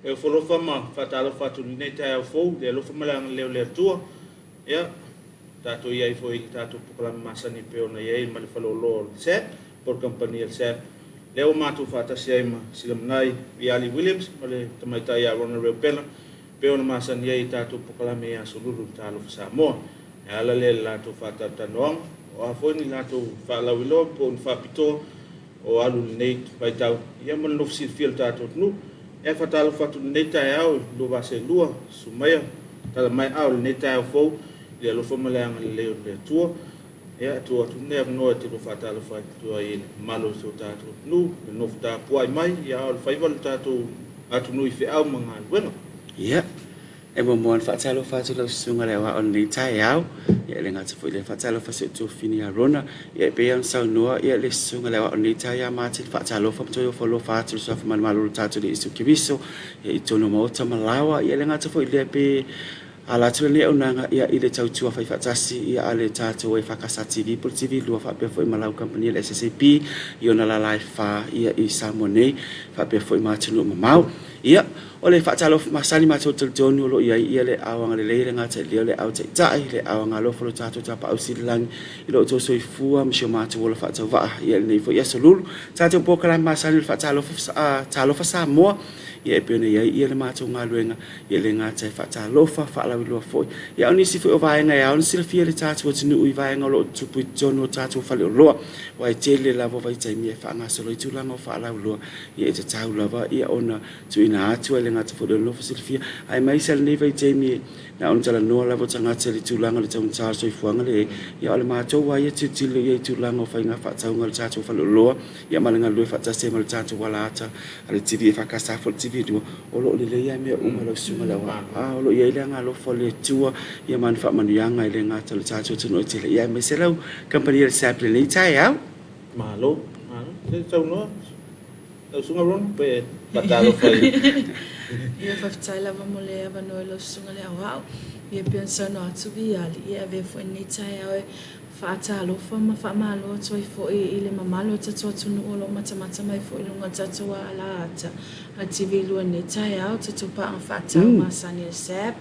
E ofo alofa ma faatalofa atu i lenei taeao fou i le alofa ma le agalelei o le Atua. Ia, tatou i ai foi i le tatou polokalame masani e pei ona i ai ma le faleoloa o le SAP, po o le kamupani a le SAP. Lea ua matou faatasi ai ma Silamanai Viali Williams ma le tamaitai ia Rona Reupena, e pei ona masani ai i tatou polokalame i Aso Lulu i le Talofa Samoa. E ala lea i le latou faatalatalanoaga, o a foi ni latou faalauiloa po o ni faapitoa o alu i lenei vaitau, ia ma le nofo silafia o le tatou atunuu. Ia e faatalofa atu i lenei taeao i Luavaselua, Sumaia, tala mai aao i lenei taeao fou i le alofa ma le agalelei o le Atua. Ia, e tuu atu lenei avanoa e te lua faatalofa atu ai i le mamalu o si o tatou atunuu, le nofo tapuai mai, ia a o le faiva le tatou atunuu i feau ma galuega. Ia, e muamua ona faatalofa atu i lau susuga i le aoao i lenei taeao. Ia, e le gata foi i lea, faatalofa i si ou tuafafine ia Rona. Ia, e pei ona saunoa ia le susuga i le aoao i lenei taeao, matou te faatalofa ma toe ofo alofa atu i le Suafa Manumalo o lo tatou Alii Iesu Keriso, ia, i totonu o maota ma laoa. Ia, e le gata foi i lea, pe ala atu lenei auaunaga ia, i le tautua faifaatasi ia, a le tatou EFKS TV po o le TV 2 faapea foi ma lau kamupani a le SSAB i ona lala e fa ia, i Samoa nei faapea foi ma atunuu mamao. Ia, o le faatalofa masani matou te talitonu o lo o i ai ia le ao agalelei, le gata i lea o le ao taitai, le ao agaalofa o lo tatou Tapaau Sili Lagi i lo outou soifua ma si o matou ola faatauvaa ia i lenei foi aso lulu. Tatou polokalame masani o le faatalofa, Talofa Samoa, ia e pei ona i ai ia le matou galuega, ia le gata e faatalofa, faalauiloa foi. Ia a o nisi foi o vaega e ao ona silafia e le tatou atunuu i vaega o lo o tutupu i totonu o tatou faleoloa, aua e tele lava vaitaimi e faagasolo ai tulaga o faalauiloa Ia e tatau lava ia ona tuuina atu ai le gata foi o le nofo silafia aemaise a lenei vaitaimi na ona talanoa lava o tagata i le tulaga o le taugata o le soifuaga le ia o le matou a ia tilotilo ia i tulaga o faiga faatauga a le tatou faleoloa ia ma le galulue faatasi ai ma le tatou alaata a le TV EFKS foi le TV 2 o lo o lelei a mea uma lau susuga le aoao a o lo o i ai le agaalofa o le Atua ia ma ni faamanuiaga e le gata o le tatou atunuu e tele ia aemaise lau kamupani a le SAP i lenei taeao. Malo, malo. Se saunoa lau Susuga Ron pe faatalofa i. Ia faafetai lava mo le avanoa i lau Susuga le Aoao. Ia pei ona saunoa atu Viali, ia e avea foi lenei taeao e faatalofa ma faamalo atu ai foi i le mamalu o tatou atunuu o lo o matamata mai foi i luga o tatou alaata a TV 2 i lenei taeao, tatou paaga faatau masani a le SAB,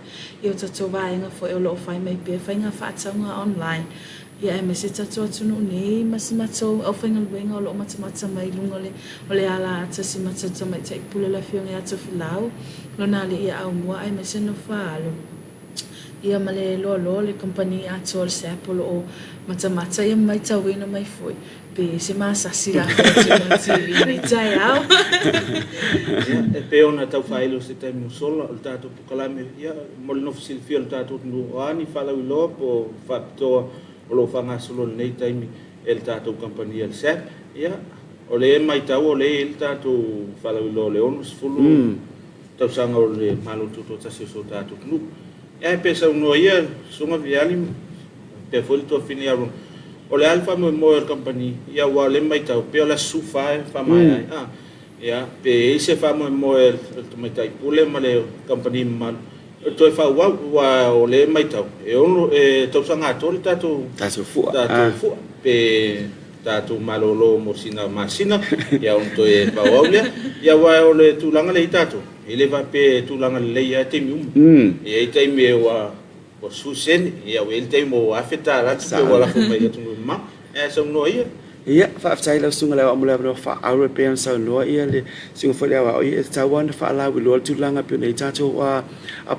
ia o tatou vaega foi o lo o fai mai pea faiga faatauga online. Ia aemaise tatou atunuu nei ma si matou aufaigaluega o lo o matamata mai i luga o le ala ata si matou tamaitai pule le Afioga ia Tofilau, lona alii ia Aumua aemaise Nofoaalo ia ma le loaloa o le kamupani atoa o le SAP o lo o matamata ia ma maitauina mai foi pe se masasi latou i luga o le TV i lenei taeao. Ia, e pei ona tau faailo i se taimi ua sola, o le tatou Kalame, ia, mo le nofo silafia o le tatou atunuu, o a ni faalauiloa po o faapitoa o lo o faagasolo i lenei taimi e le tatou kamupani a le SAP, ia, o lea e matau o lea e i ai le tatou faalauiloa o le 60 tausaga o le Malo Tutoatasi o si o tatou atunuu. Ia, ae pe saunoa ia Susuga Viali faapea foi le Tuafafine ia Rona, o le a le faamoemoe o le kamupani, ia, aua o lea e matau pei o le aso 14 e faamaea ai, a. Ia, pe i ai se faamoemoe a le Tamaitai Pule ma le kamupani mamalu e toe faaauau, aua o lea e matau, e ono, e tausaga atoa le tatou, Tatou fua. tatou fua, pe tatou malolo mo sina masina, ia ona toe faaauau lea. Ia aua o le tulaga lea i tatou, e le faapea e tulaga lelei lava taimi uma. E i ai taimi e ua ua 10 sene, ia ua i ai le taimi ua $1000 le tupe ua lafo mai i atunuu mamao. Ae saunoa ia. Ia, faafetai i lau Susuga i le Aoao mo le avanoa faaauau e pei ona saunoa le Susuga foi i le Aoao, ia e tatau lava ona faalauiloa le tulaga e pei ona i ai tatou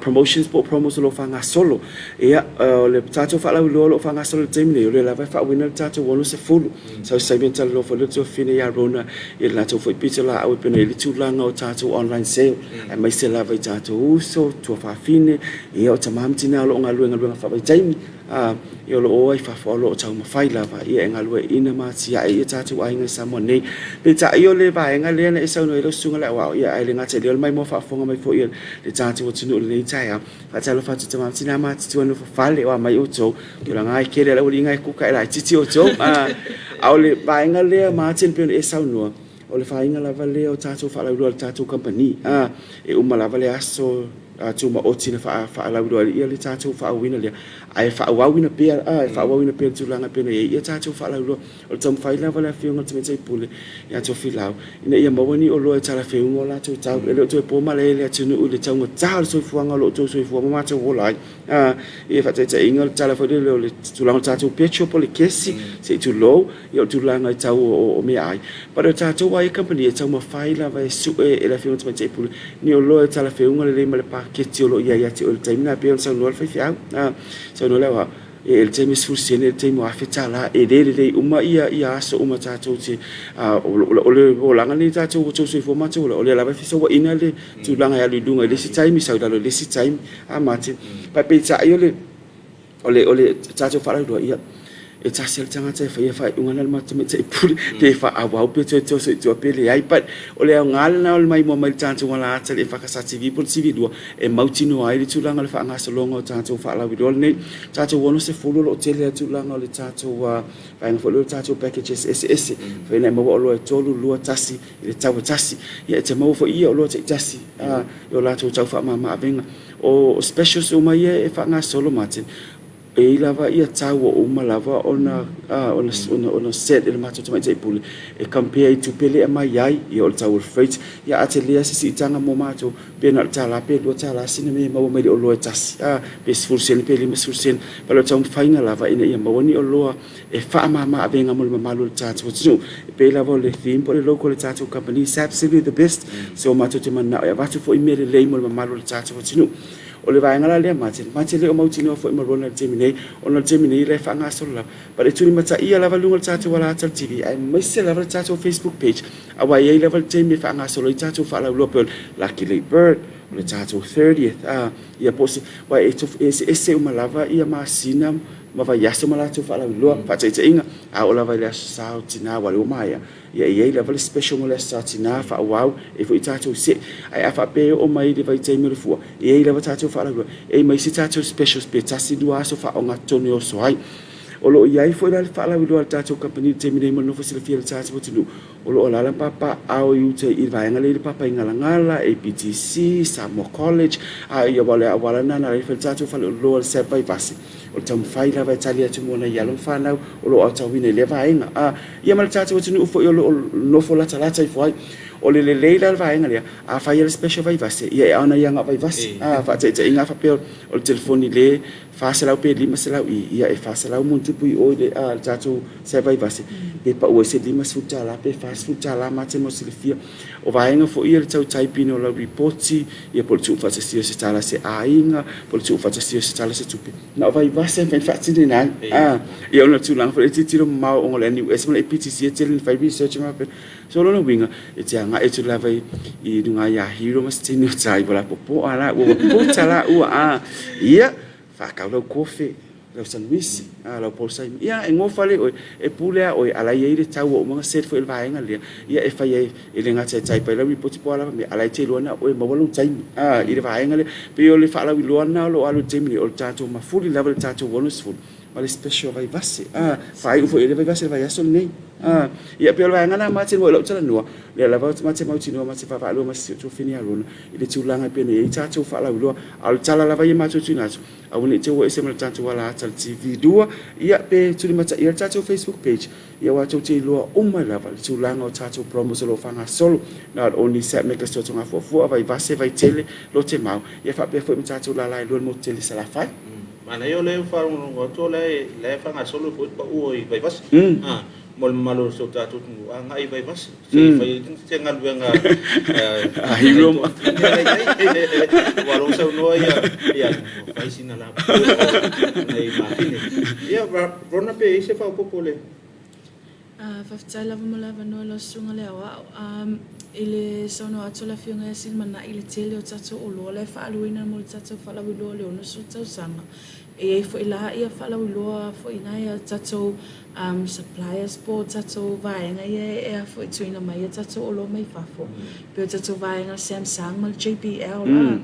promotions po o promos o lo o faagasolo. Ia, o le tatou faalauiloa o lo o faagasolo i le taimi nei, o lea lava e faauuina le tatou 60. Sau se taimi ona talanoa foi lea o le tuafafine ia Rona i le latou foi pitolaau e pei ona i ai le tulaga o tatou online sale, aemaise lava i tatou uso, tuafafine, ia o tama ma tina o lo o galulue i galuega faavaitaimi. A, ia o lo o o ai i fafo a o lo o taumafai lava ia e galueaiina ma atiae ia tatou aiga i Samoa nei. Peitai o le vaega lea na e saunoa ai lau Susuga i le Aoao, ia ae le gata i lea o le maimoa faafofoga mai foi a le tatou atunuu i lenei taeao. Faatalofa atu i tama ma tina matutua nofo fale o a mai outou, tulaga e tele a le aualiiga e kuka e laitiiti outou. A o le vaega lea Martin pei ona e saunoa, o le faiga lava lea o tatou faalauiloa a le tatou kamupani. E uma lava le aso tumaoti na faalauiloa ai le tatou faauuina lea, ae faaauauina pea, e faaauauina pea le tulaga e pei ona i ai ia tatou faalauiloa. O le taumafai lava o le Afioga i le Tamaitai Pule ia Tofilau ina ia maua ni oloa e talafeuga o latou tau. E le o toe po malae le atunuu i le taugata o le soifuaga o lo o outou soifua ma matou ola ai. Ia faataitaiga o le tala foi lele o le tulaga o le tatou petrol po o le kesi, se i tulou, ia o le tulaga i tau o meaai. But o tatou lava ia kamupani e taumafai lava e sue e le Afioga i le Tamaitai Pule ni oloa e talafeuga lelei ma le paketi o lo o i ai ia te oe i le taimi lena, pei ona saunoa le faifeau, saunoa le aoao, E i le taimi e 10 sene, i le taimi ua $1000, e le lelei uma ia aso uma tatou te, o le olaga lenei tatou ua outou soifua ma matou ola, o lea lava e fesouaina le tulaga e alu i luga i le isi taimi, sau i lalo i le isi taimi, a Martin? Peitai o le o le tatou faalauiloa, ia, e tasi lava le tagata e faia faaiuga na o le tamaitai pule, pe faaauau pe toe toso i tua pe leai. But o le aoga lena o le maimoa mai i le tatou alata i le EFKS TV po o le TV2 e mautinoa ai le tulaga o le faagasologa o tatou faalauiloa lenei. Tatou 60 o lo o tele lava tulaga o le tatou vaega foi lea o le tatou packages eseese, mafai ona e maua oloa e 3, 2, 1 i le tau e tasi. Ia e te maua foi ia oloa taitasi i o latou tau faamama avega. O specials uma ia e faagasolo Martin, e i ai lava ia tau ua uma lava ona ona set e le matou tamaitai pule e compare i tupe lea e aumai ai, ia o le tau o le freight, ia a tele lava se siitaga mo matou, pe na o le $1 pe $2 sina mea e maua mai le oloa e tasi, pe 10 sene pe 50 sene. But o le taumafaiga lava ina ia maua ni oloa e faamama avega mo le mamalu o le tatou atunuu. E pei lava o le theme po o le logo o le tatou kamupani, it's absolutely the best. So matou te mananao e avatu foi mea lelei mo le mamalu o le tatou atunuu. O le vaega la lea Martin, matou te le o mautinoa foi ma Rona i le taimi nei, ona o le taimi nei o la e faagasolo lava. But e tulimataia lava luga o le tatou alata o le TV aemaise lava le tatou Facebook page, aua e i ai lava le taimi e faagasolo ai tatou faalauiloa pei o le Lucky Late Bird, o le tatou 30th, ia po o se, aua e eseese uma lava ia masina ma vaiaso ma latou faalauiloa. Faataitaiga, a oo lava i le Aso Sa o Tina aua o lea ua maea, Ia e i ai lava le special mo le Aso Sa Tina, faaauau ai foi tatou see. Ae a faapea e oo mai i le vaitaimi o le fua, e i ai lava tatou faalauiloa, e i ai ma isi tatou specials pe tasi lua aso faaogatotonu e oso ai. O lo o i ai foi la le faalauiloa a le tatou kamupani i le taimi nei mo le nofo silafia e le tatou atunuu, o lo o alaala ma papaaao i uta i le vaega lea i le Papaigalagala, APTC, Samoa College, a ia aua o le auala lena na ala ai ona fai le tatou faleoloa i le SAP Vaivase. O le taumafai lava e tali atu mo nai alo ma fanau o lo o aotauina i lea vaega. A, ia ma le tatou atunuu foi o lo o nofo latalata ifo ai. O le lelei la o le vaega lea, a fai lava le special Vaivase, ia e ao ona ia na o Vaivase. A, faataitaiga a faapea o le telefoni le 400 pe 500 i, ia e 400 ma ona tupu i o i le, a, le tatou SAP Vaivase, pe pau ai se $50 pe $40 ma te mo silafia. O vaega foi ia le tau type-ina o lau lipoti, ia po o le tuufaatasia o se tala a se aiga, po o le tuufaatasia o se tala o se tupe, na o Vaivase e mafai ona faatinoina ai. A, ia ona o le tulaga foi lea e tilotilo mamao ona o le NUS ma le APTC e tele ina fai research ma faapena. So o lona uiga, e te agai atu lava i luga ia Hero ma se tino tai, ua lapopoa la ua, ua puta la ua, a, ia, faatau lau kofe, lau sanuisi, a, lau polosaimi, ia, e gofa le oe, e pule a oe, a la e i ai le tau ua uma ona set foi e le vaega lea, ia, e fai ai, e le gata e type ai lau lipoti po o a lava mea, a la e te iloa na o oe e maua lou taimi, a, i le vaega lea. E pei o le faalauiloa lena o lo o alu i le taimi nei, o le tatou mafuli lava i le tatou 60 ma le special Vaivase, a, faaiu foi e le Vaivase i le vaiaso lenei, a. Ia, e pei o le vaega lena ma te i lau talanoa, lea lava ma te mautinoa ma te vaavaalua ma si ou tuafafine ia Rona i le tulaga e pei ona i ai tatou faalauiloa. A o le tala lava ia matou tuuina atu, aua ne i te i ua ese ma le tatou alaata i le TV 2, ia pe tulimataia le tatou Facebook page, ia aua tou te iloa uma lava le tulaga o tatou promos o lo o faagasolo, not only Satmec Totogafuafua, Vaivase, Vaitele, Lotemau, ia faapea foi ma tatou lala e lua i le motu tele i Salafai. Manaia o lea ua faalogologo atu o la e faagasolo foi le pau i Vaivase. Mo le mamalu o si o tatou atunuu, agai i Vaivase. Se i fai ai se galuega a Hero ma. Ua lou saunoa ia, ia fai sina lapopoa nai mafine. Ia, Rona pe i ai se faaopoopo le. Faafetai lava mo le avanoa i lau susuga le aoao. I le saunoa atu a le Afioga ia Silimanai i le tele o tatou oloa la e faaaluina mo le tatou faalauiloa o le 60 tausaga, e i ai foi la ia faalauiloa foi nai a tatou suppliers po o tatou vaega ia e a foi tuuina mai a tatou oloa mai fafo, pei o tatou vaega Samsung ma le JBL la.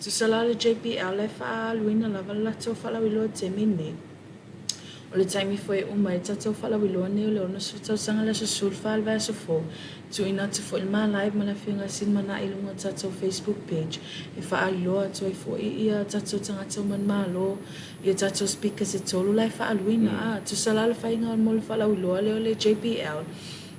Tusa la o le JBL la e faaaluina lava le latou faalauiloa i le taimi lenei. O le taimi foi e uma ai le tatou faalauiloa nei o le 60 tausaga i le aso 14 i le vaiaso fou, tuuina atu foi le ma live ma le Afioga ia Silimanai i luga o le tatou Facebook page e faailoa atu ai foi ia tatou tagata uma malo i tatou speakers e tolu la e faaaluina. A, tusa la le faiga mo le faalauiloa lea o le JBL.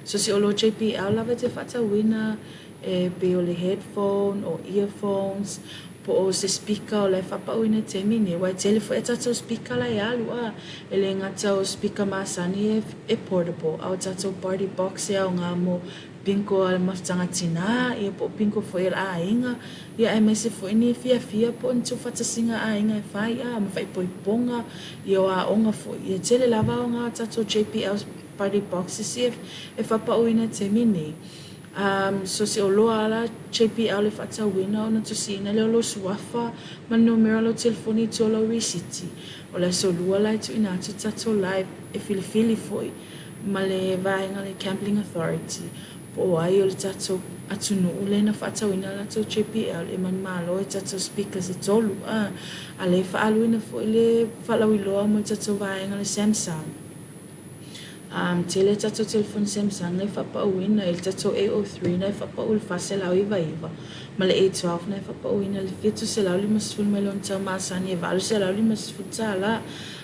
So se oloa JBL lava e te faatauina e pei o le headphone o earphones po o se speaker o la e faapauina i le taimi nei aua e tele foi a tatou speaker la e alu a. E le gata o speaker masani e portable a o tatou party box e aoga mo bingo a le mafutaga tina ia po o bingo foi a le aiga ia aemaise foi ni fiafia po o ni tuufaatasiga a aiga e fai a ma faaipoipoga ia o aoga foi. Ia tele lava aoga o tatou JPL party boxes ia e faapauina i le taimi nei. So se oloa la JPL e faatauina ona tusiina lea o lou suafa ma le numera o lau telefoni i tua o lau risiti. O le aso lua la e tuuina atu tatou live e filifili foi ma le vaega le Gambling Authority po o ai o le tatou atunuu lea na faatauina a latou JPL e manumalo i tatou speakers e tolu a lea e faaaluina foi le faalauiloa mo le tatou vaega le Samsung. Tele a tatou telefoni Samsung na e faapauina i le tatou A03 na e faapau i le 499 ma le A12 na e faapauina i le 750 mai lona tau masani e $850 tala.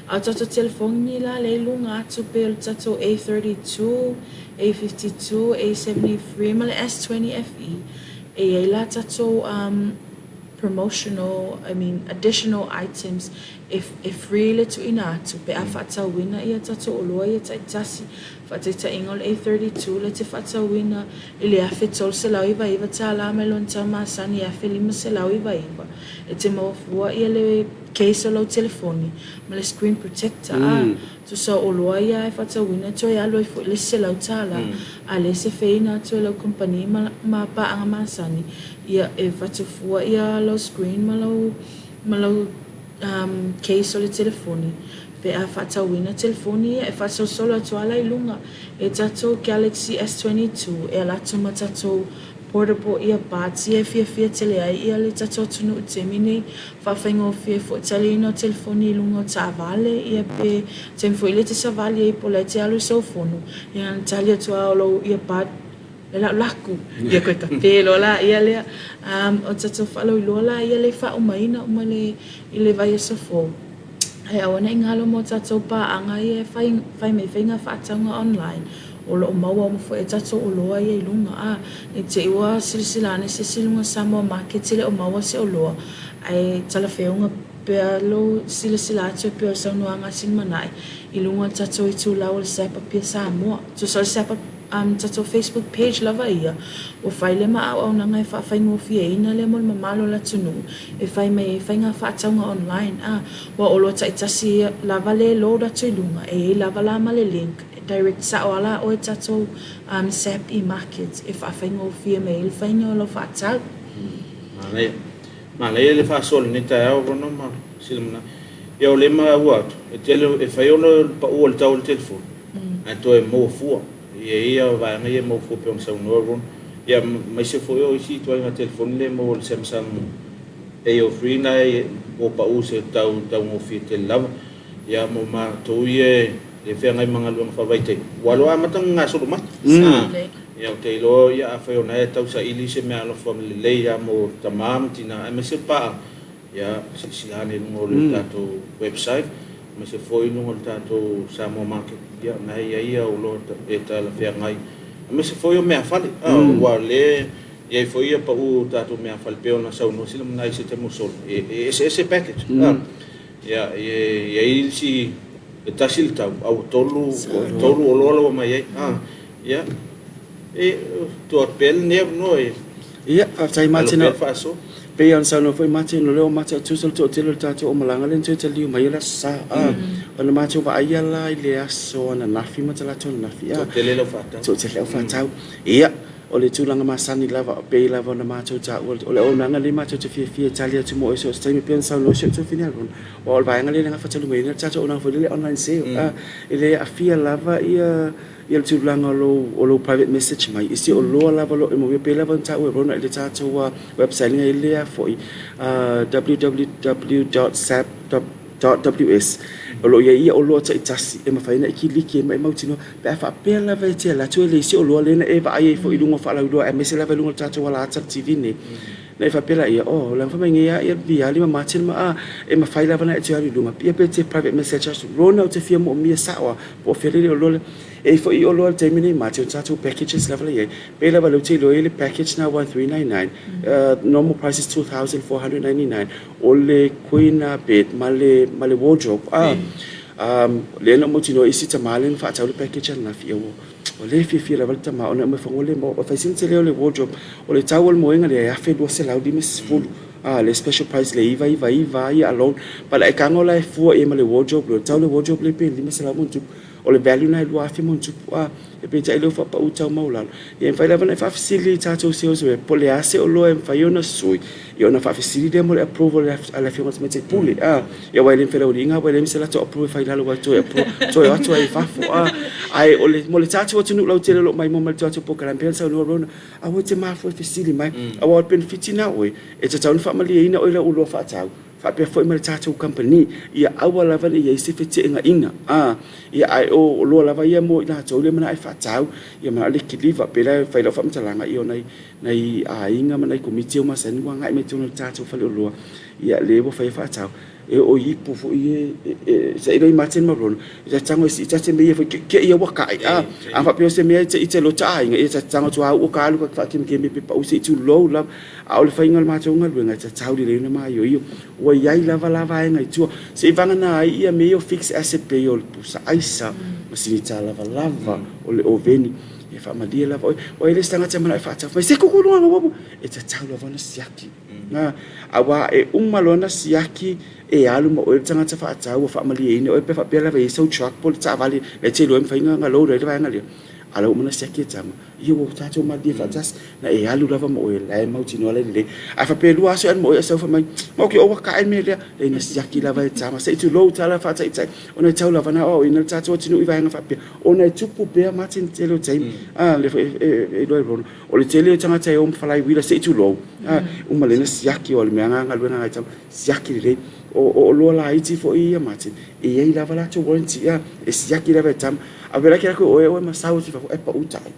A o tatou telefoni la lea i luga atu pei o le tatou A32, A52, A73 ma le S20 FE e i ai la tatou promotional, I mean additional items e e free le tuuina atu pe a faatauina ia tatou oloa ia taitasi. Faataitaiga o le A32 lea e te faatauina i le $1,399 mai lona tau masani e $1,599. E te maua fua ia le case o lau telefoni ma le screen protector a tusa o oloa ia e faatauina e toe alu ai foi le isi $100 a lea e sefeina atu e lau kamupani ma ma paaga masani ia e fatu fua ia lau screen ma lau ma lau case o le telefoni pe a faatauina telefoni ia e faasolosolo atu lava la i luga e tatou Galaxy S22 e ala atu ma tatou portable earbuds ia e fiafia tele ai ia le tatou atunuu i le taimi nei faafaigofie foi le taliina o telefoni i luga o taavale ia pe taimi foi lea e te savali ai po o la e te alu i sou fono ia na tali atu lava o lou earbud E lau laku, ia koe kape loa la ia lea. O tatou faalauiloa la ia lea e faaumaina uma i le vaiaso fou. Ae aua ne i galo mo tatou paaga ia e fai, fai mai faiga faatauga online, o lo o maua uma foi e tatou oloa ia i luga. A, ne i te i ua silasila ane se isi i luga o Samoa Market e le o maua se oloa, ae talafeauga pea lou silasila atu e pei o le saunoaga a Silimanai i luga o le tatou itulau o le SAP Apia Samoa. Tusa o le SAP tatou Facebook page lava ia, ua fai lea ma auaunaga e faafaigofieina lea mo le mamalu o le atunuu e fai mai ai faiga faatauga online. A, ua oloa taitasi lava le load atu i luga, e i ai lava la ma le link e direct sao lava la oe i tatou SAP e-market e faafaigofie mai ai le faiga o lau faatau. Manaia. Manaia le faasoa i lenei taeao Rona ma Silimana. Ia o lea e maua atu, e tele, e fai ona pau o le tau o le telefoni, ae toe maua fua. E i ai ia vaega ia e maua fua pei ona saunoa Ron. Ia aemaise foi o isi ituaiga telefoni lea e maua i le Samsung A03 na e ua pau se tau taugofie tele lava. Ia mo matou ia e feagai ma galuega faavaitaimi, ua loa amata ona gasolo mai. Ia ou te iloa ia afai o na e tau saili se meaalofa lelei lava mo tama ma tina aemaise paaga, Ia, silasila ane i luga o le tatou website, aemaise foi i luga o le tatou Samoa Market, ia, o na e i ai ia oloa e talafeagai, aemaise foi o meafale, aua o lea e i ai foi ia pau o tatou meafale, pei ona saunoa Silamanai i se taimi ua sola, e eseese package, ia, e i ai isi, e tasi le tau, a ua tolu oloa la ua aumai ai, ia, E tuu atu pea lenei avanoa e Ia, faafetai alo Martin. pea le faasoa. Pei ona saunoa foi Martin, o lea ua matou tusa le toatele o le tatou aumalaga lea na toe taliu mai ai le Aso Sa. A, ona matou vaaia la i le aso ananafi ma talaatu ananafi. A, Toatele lau faatau. Toatele lau faatau. Ia, O le tulaga masani lava, pei lava ona matou taua, o le auaunaga lenei matou te fiafia e tali atu mo oe so o se taimi e pei ona saunoa si ou tuafafine a Rona, aua o le vaega lea e le gafataulimaina le tatou auaunaga foi lele online sale. A, e le aafia lava ia ia le tulaga o lou, o lou private message mai, i se oloa lava o lo o e moomia, pei lava ona taua e Rona i le tatou website i le foi, www.sap. .ws, o lo o i ai ia oloa taitasi e mafai ona e kiliki ai ma e mautinoa pe a faapea lava e te alu atu e leai se oloa lea na e vaai ai foi i luga o faalauiloa aemaise lava i luga o le tatou ala ata le TV nei. Na e faapea laia, oh, leaga fai mai nei lava ia Viali ma Martin ma a, e mafai lava ona e toe alu i luga, ia pe te private message atu, Rona ou te fia moomia sao lava, po o fea le oloa lea. E i ai foi oloa i le taimi nei Martin, o tatou packages lava la i ai, pei lava o lea ou te iloa e i ai le package lena 1399, normal price is 2499, o le queen bed ma le, ma le wardrobe a lea na ou mautinoa isi tama lea na faatau le package ananafi ia ua ua le fiafia lava le tama ona e uma ifo le mo fai sina tele o le wardrobe o le tau o le moega lea e $1250 a le special price le 999 ia alone but e tago la e fua i ai ma le wardrobe lea o le tau o le wardrobe lea pe 500 ma ona tupu O le value lena e 2000 ma ona tupu a, e peitai lea ua faapau tau maualalo. Ia e mafai lava ona e faafesili i tatou sales rep po o le a se oloa e mafai ona sui, ia ona faafesili lea mo le approval a le Afioga i le Tamaitai Pule a. Ia aua e le mafai e le auiliiga aua e leai ma se latou approve e fai i lalo aua e toe approve, toe o atu ai i fafo a. Ae o le, mo le tatou atunuu lautele o lo o maimoa mai i le tatou polokalame, pei ona saunoa Rona, aua e te mafua e fesili mai, aua o le penefiti lena o oe, e tatau ona faamalieina oe i lau oloa faatau. Faapea foi ma le tatou kamupani, ia aua lava ne i i ai se feteenaiga, a, ia ae o oloa lava ia mo i latou lea manao e faatau, ia manao le kiliva. Pei la e fai lau faamatalaga, ia o nai, nai aiga ma nai komiti ua masani ua agai mai totonu o le tatou faleoloa, ia lea ua fai e faatau. E oo i ipu foi e, e, saili ai Martin ma Ron, e ta te tago e sii ta te mea ia foi ke, ke ia ua kai, a, a faapea o se mea e te i te lota aiga, ia ta te tago atu a ua ka alu ka faakemekeme pe pau se i tulou lava. A o le faiga o le matou galuega, e tatau lelei ona maioio. Ua i ai lava la vaega i tua, se i vagana ai ia mea ia o fixed asset pei o le pusa aisa, masini talavalava, o le oveni, ia faamalie lava oe. Ua i ai le isi tagata e manao e faatau, fai mai, se kuku luga ua, e tatau lava ona siaki. Aua e uma loa ona siaki, e alu ma oe le tagata faatau ua faamalieina oe pe faapea lava e i ai sau truck po o le taavale, la e te iloa e mafai ona load ai le vaega lea. A o la ua uma ona siaki e tama. Ia ua tatou malilie faatasi, na e alu lava ma oe, la e mautinoa la e lelei. A faapea e lua aso e alu ma oe ae sau fai mai, Maoki o ua kae le mea lea, e na siaki lava e tama. Se i tulou tala faataitai, ona e tau lava na aoaoina le tatou atunuu i vaega faapea, ona e tupu pea Martin i le tele o taimi. A, lea foi e iloa e Rona, o le tele o tagata e o ma falaiuila, se i tulou, a, uma lea na siaki, o le mea lena galuega a nai tama, siaki lelei. O oloa laiti foi ia Martin, e i ai lava latou warranty, a, e siaki lava e tama. A vela ke aku oe oe ma sau atu i fafo e pau tai.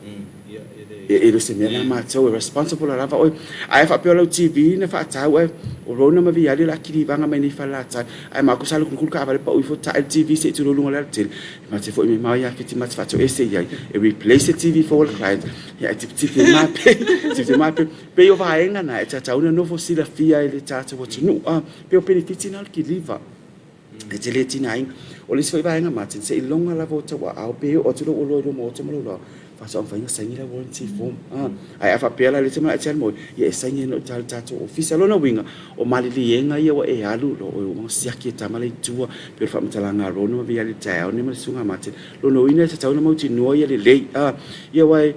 E le o se mea na matou e responsible lava oe. Ae faapea o lau TV na faatau ae o Rona ma Viali o le a kilivaga mai nei Falelatai. Ae matou sa alu kulukulu kaavale pau ifo tae le TV se i tulou luga o le alatele. E mate foi me mau ia Fiti ma te faatoese i ai. E replace le TV for le client. Ia e tipitipi ai mape. Tipitipi mape. Pei o vaega na e tatau ona nofo silafia e le tatou atunuu. Pei o penefiti na o le kiliva. E te le tigaina. O le isi foi vaega Martin, seiloga lava o tauaao pe oo atu lou oloa i lou maota ma lou laoa, faatoa mafai ona saini lau warranty form. Ae a faapea la o lea e te manao e te alu ma oe, ia e saini ai loa i le tatou ofisa. O lona uiga, o maliliega ia ua e alu loa oe ua siaki e tama la i tua, pei o le faamatalaga a Rona ma Viali i le taeao lenei ma le susuga a Martin. Lona uiga e tatau ona mautinoa ia lelei. Ia aua e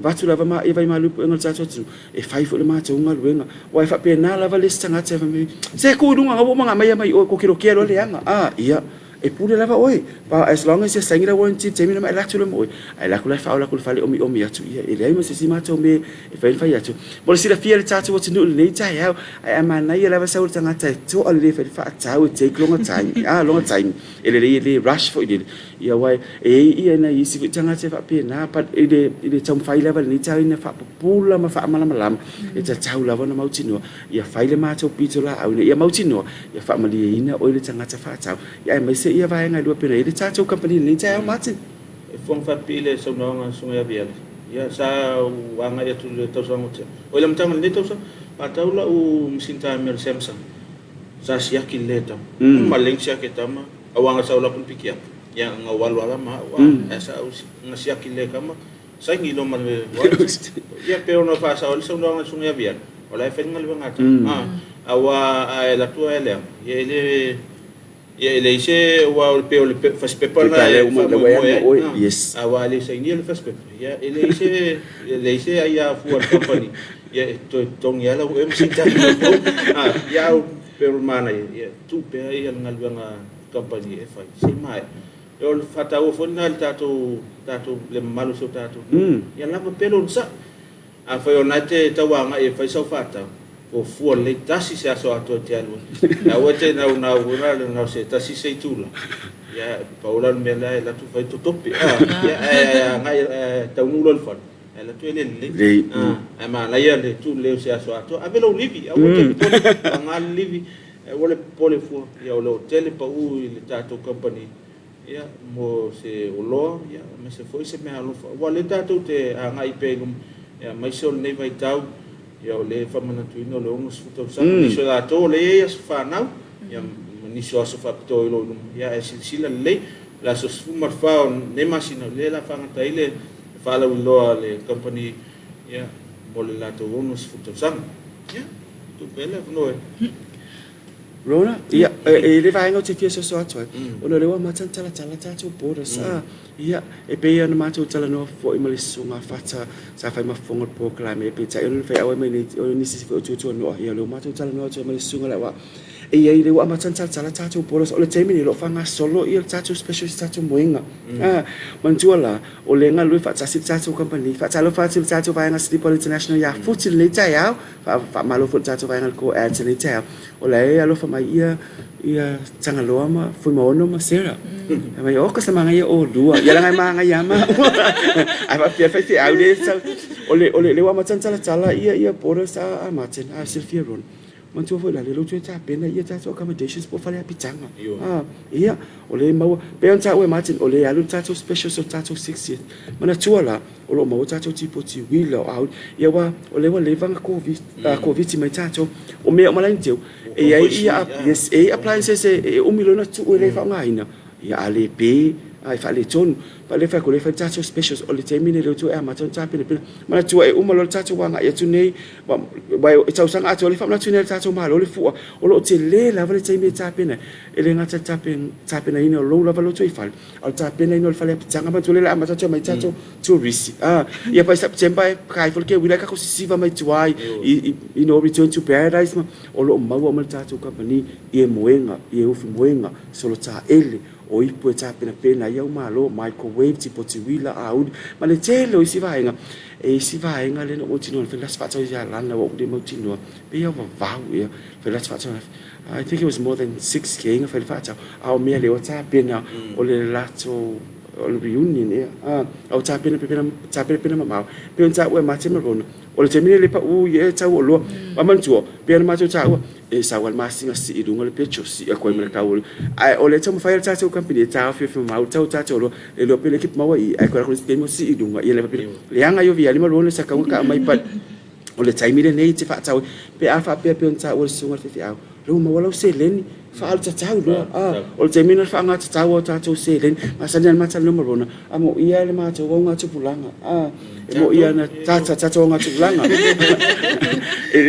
avatu lava ia vaimalu i puega o le tatou atunuu, E fai foi le matou galuega. Aua e faapena lava le isi tagata e fai mai, Se ku i luga, ua uma ona aumai mai i o, kokelokea loa leaga. A, ia, e pule lava oe. But as long as ia saini lau warranty i le taimi lena ma e alu atu loa ma oe, ae alu atu la e faaola atu i le fale omiomi atu, ia, e leai ma se isi matou mea e fai ona fai atu. Mo le silafia e le tatou atunuu i lenei taeao, ae a manaia lava sau le tagata e toa lelei e fai le faatau e take lona taimi, a, lona taimi, e lelei e le rush foi lele. Ia aua e i ai nai isi foi tagata e faapena, but i le, i le taumafai lava i lenei taeao ina faapupula ma faamalamalama, e tatau lava ona mautinoa, ia fai le matou pitolaau ina ia mautinoa, ia faamalieina oe le tagata faatau, ia aemaise ia vaega e lua pei ona i ai le tatou kamupani i lenei taeao Martin. E fofoga faapipii le saunoaga a le Susuga ia Viali, ia sa ou agai atu i le tausaga ua tea. Oi le amataga o lenei tausaga, faatau lau masini taimi o le Samsung, sa siaki lelei e tama. Ma lelei ona siaki e tama. Aua nga sa ou laku le pikiapu, ia nga ou alu ala ma au a, ae sa ou nga siaki le kama, saini loa ma le warranty. Ia pe ono faasao ai le saunoaga a le Susuga ia Viali, o la e fai le galuega a tama. Aua a e alu atu ae leaga, ia e le Ia e leai se, aua o le pei o le fasipepa lena e faamoemoe ai, aua a le sainia le fasipepa, ia e leai se, e leai se aia fua a le kamupani, ia e toe totogi lava lau ea ma sina tatou fou. Ia a pei o le manaia, ia tuu pea le galuega a le kamupani e fai se i maea. O le faataua foi lena i le tatou, tatou, le mamalu o si o tatou nuu, ia lava pea le onosai. Afai o lena e te tau agai e fai sau faatau, fuafua lelei tasi se aso atoa e te alu ai. Aua e te naunau foi la na o se tasi se itula, ia pau la o le mea lea e alu atu fai totope, a, ia ae agai ae taunuu loa i le fale, ae alu atu e le lelei. Ae manaia le tuu lelei o se aso atoa. Ave lou livi, aua e te popole, paga le livi, aua le popole fua, ia o lo o tele pau i le tatou kamupani. Ia, mo se oloa, ia, aemaise foi se meaalofa. Aua o lea tatou te agai pea i luma, ia, aemaise o lenei vaitau, ia, o lea e faamanatuina o le 60 tausaga. Nisi o latou o lea e i ai aso fanau, ia, ma nisi o aso faapitoa o lo o i luma. Ia, ae silasila lelei, o le aso 14 o lenei masina, o lea o le a faagata ai le faalauiloa a le kamupani, ia, mo le latou 60 tausaga. Ia, tuu pea le avanoa e. Rona, ia, e i le vaega ou te fia soso atu ai, ona o lea ua amata ona talatala tatou borders, a, ia, e pei ona matou talanoa foi ma le Susuga Fata sa fai ma fofoga o le polokalame, peitai ona fai auai mai nei, o nisi foi o tuatuanoa, ia, o lea ua matou talanoa atu ai ma le Susuga lea, aua e i ai, lea ua amata ona talatala tatou borders, o le taimi lenei o lo o faagasolo le tatou specialist i tatou moega. A, manatua la, o lea e galulue faatasi le tatou kamupani, faatalofa atu i le tatou vaega Sleepwell International ia Futi i lenei taeao, Faamalo foi i le tatou vaega Go Ads i lenei taeao, o la e alofa mai ia ia Tagaloa ma Fuimaono ma Sarah. Fai mai, oka sa magaia ʻolua. Ia leaga e magaia lava maua. Ae faapea le faifeau lea e sau. O le, o le, lea ua amata ona talatala ia, ia borders a, a Martin, a silafia Ron. Manatua foi la, lea ua toe tapena ia tatou accommodations po o fale apitaga. A, ia, o lea e maua, pei ona taua e Martin, o lea e alu le tatou specials o le tatou 60th. Manatua la, o lo o maua tatou tipoti uila o auli, ia aua o lea ua leva ona Koviti mai tatou. O mea uma la e teu, e i ai ia, yes, e i ai appliances e umi loa ona tuu e le faaaogaina, ia a le pe, a e faaletonu. But lea e fai atu, o lea e fai tatou specials, o le taimi lenei o lea ua toe amata ona tapenapena. Manatua e uma loa le tatou agai atu nei, aua e tausaga atoa lea e faamanatu nei e le tatou Malo le fua, o lo o tele lava le taimi e tapena ai. E le gata i le tapenaina o lou lava lotoifale, A o le tapenaina o le fale apitaga manatua lea o le a amata atu ai tatou tourist a ia by September e kai foi le keuila ai tatou sisiva mai tua i you know return to paradise ma o lo o maua uma e le tatou kamupani ie moega ie ufi moega solo taele o ipu e tapenapena ai au malo microwave tipoti uila auli ma le tele o isi vaega e isi vaega lea na ou mautinoa na fai lasi faatau ia Lana ua ou le mautinoa pei a vavau ea fai lasi faatau I think it was more than 6K na fai le faatau, a o mea lea ua tapena o le latou o le reunion ea, a ua tapena pepena tapenapena mamao. Pei ona taua e Mate ma Rona, o le taimi lea le pau i ea tau o oloa. Ae manatua, pei ona matou taua, e sau lava le masina sii i luga le petrol, sii atu ai ma le tau o le... Ae o lea e taumafai lava le tatou company e taofiofi mamao le tau o tatou oloa, e iloa pe le keep maua i i, ae toe alu atu le isi taimi ua sii i luga, ia le faapena. Leaga ia o Viali ma Rona sa tatau ona aumai but O le taimi lenei e te faatau ai, pe a faapea pei ona taua e le susuga i le faifeau, lea ua maua lau seleni, faaalu tatau loa. A, o le taimi lena o le faaaoga tatau o tatou seleni. Masani lava le ma talanoa ma Rona, a moia le matou augatupulaga, a, e moia na tata tatou augatupulaga i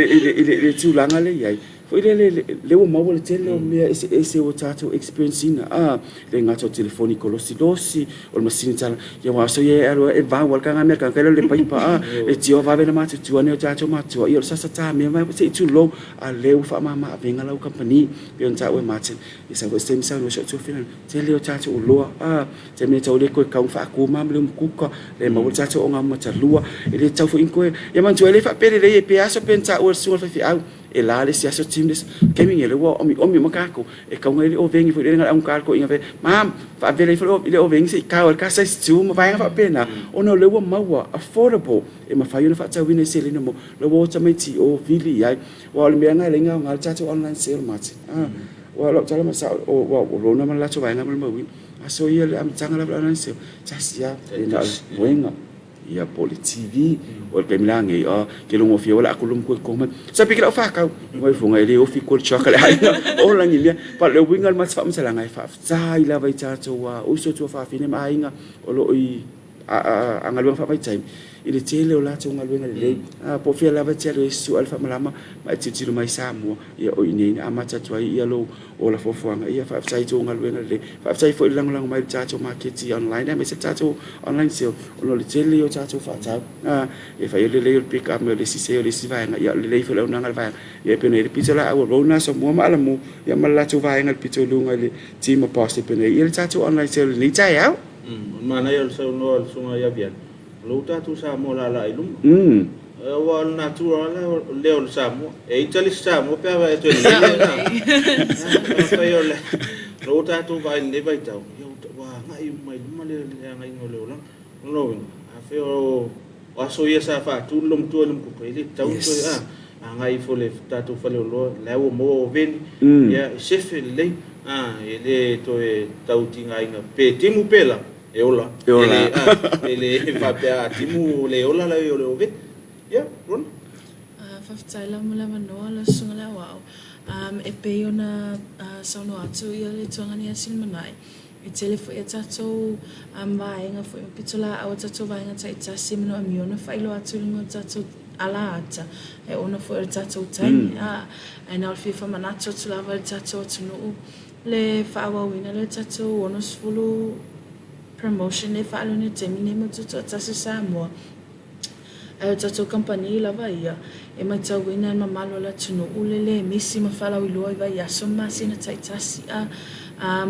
le tulaga lea e i ai. Foi lele, lea ua maua le tele o mea eseese ua tatou experience ina, a, le gata o telefoni kolosilosi, o le masini tala, ia aua so ia e alu e vau a le kanga mea kanga le paipa, a, e tio vave na matutua nei o tatou matua, ia o le sasa ta mea mai se i tulou, a lea ua faamama avega lau kamupani, pei ona taua e Martin, ia sau foi se taimi saunoa si ou tuafina, tele o tatou oloa, a, taimi e tau le koe kau faakuma ma le umukuka, le maua le tatou ogaumata-lua, e le tatau foi ona koe, ia manatua e le faapea lelei e pe aso pei ona taua e le susuga i le faifeau, E la le isi aso team le isi taimi nei lea ua omiomi uma tatou e tatau ona i ai le oveni foi lele na o le augata le toeaina fai mom faavela ifo le oveni se i tao ai le ta size two ma vaega faapena ona o lea ua maua affordable e mafai ona faatauina i seleni mo la ua o tamaiti i o vili i ai aua o le mea lena e ala ai ona aoga le tatou online sale mate aua o lau tala masao ua lona ma le latou vaega mo le mauina aso ia le amataga lava o le online sale tasi lava e na o le moega. Ia po o le TV, o le taimi la nei, oh, ke logo fia wala aku lum koe koma. Sa piki lau whakau, mai funga e le ofi ko le truck le haina, o langi mea. Pa le uiga le mats whaamatalanga e whaaftai lava i tātou a uso tua whaafine ma aiga o lo i a galuega faavaitaimi i le tele o latou galuega lelei. Po o fea lava e te alu ai e susua le faamalama ma e tilotilo mai i Samoa, ia o i inei na amata atu ai ia lou ola fuafuaga. Ia faafetai i tou galuega lelei. Faafetai foi i le lagolago mai i le tatou maketi online aemaise le tatou online sale ona o le tele ia o tatou faatau. E fai o le lelei o le pick up mai o le isi se o le isi vaega, ia o le lelei foi o le auaunaga a le vaega. Ia e pei ona i ai le pitolaau a Rona, Asomua ma Alamu, ia ma le latou vaega i le pito i luga i le team o Boss e pei ona i ai le tatou online sale i lenei taeao. O le manaia o le saunoa a le Susuga ia Viali, o lou tatou Samoa laalaa i luma. Aua o le natura lava lea o le Samoa. E ita le isi Samoa pe a vaai atu e lelei lena. Afai o lou tatou vaai i lenei vaitau, ia ua agai uma i luma le agaiga o le olaga. O lona uiga, afai o aso ia sa faatu le logotua i le mukuka, e le tatau ona toe agai ifo i le tatou faleoloa, la ua maua oveni, ia e sefe lelei, e le toe tau tigaina pe timu pe la, e ola. E ola. E le faapea a timu le ola la i o le oveni. Ia, Rona. Faafetai lava mo le avanoa lau Susuga i le Aoao. E pei ona saunoa atu ia le Tuagani ia Silimanai, E tele foi a tatou vaega foi ma pitolaau a tatou vaega taitasi e manaomia ona faailoa atu i luga o tatou ala ata e ona foi o le tatou taimi a ae na o le fia faamanatu atu lava i le tatou atunuu le faaauauina lea o le tatou 60 promotion lea e faaalu nei i le taimi nei mo le Tutoatasi o Samoa. Ae o tatou kamupani lava ia, e matauina e le mamalu o le atunuu le le misi ma faalauiloa i vaiaso ma masina taitasi a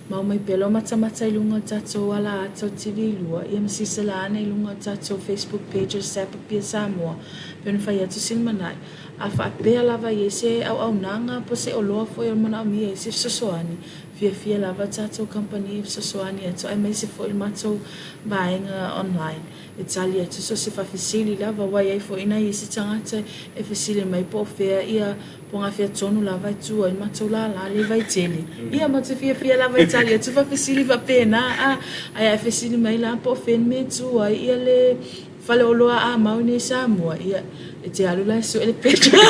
ma omai pea lou matamata i luga o tatou ala ata o TV2 ia ma silasila ane i luga o tatou Facebook page o le SAP Apia Samoa pei ona fai atu Silimanai. A faapea lava i ai se auaunaga po o se oloa foi o manaomia ai se fesoasoani, fiafia lava tatou kamupani e fesoasoani atu aemaise foi le matou vaega online. E tali atu so o se faafesili lava, ua i ai foi nai isi tagata e fesili mai po o fea ia pogafea tonu lava e tu ai le matou lala le Vaitele. Ia matou te fiafia lava e tali atu faafesili faapena a, ae a e fesili mai la po o fea le mea e tu ai ia le faleoloa a mau nei i Samoa, ia e te alu la e sue le petra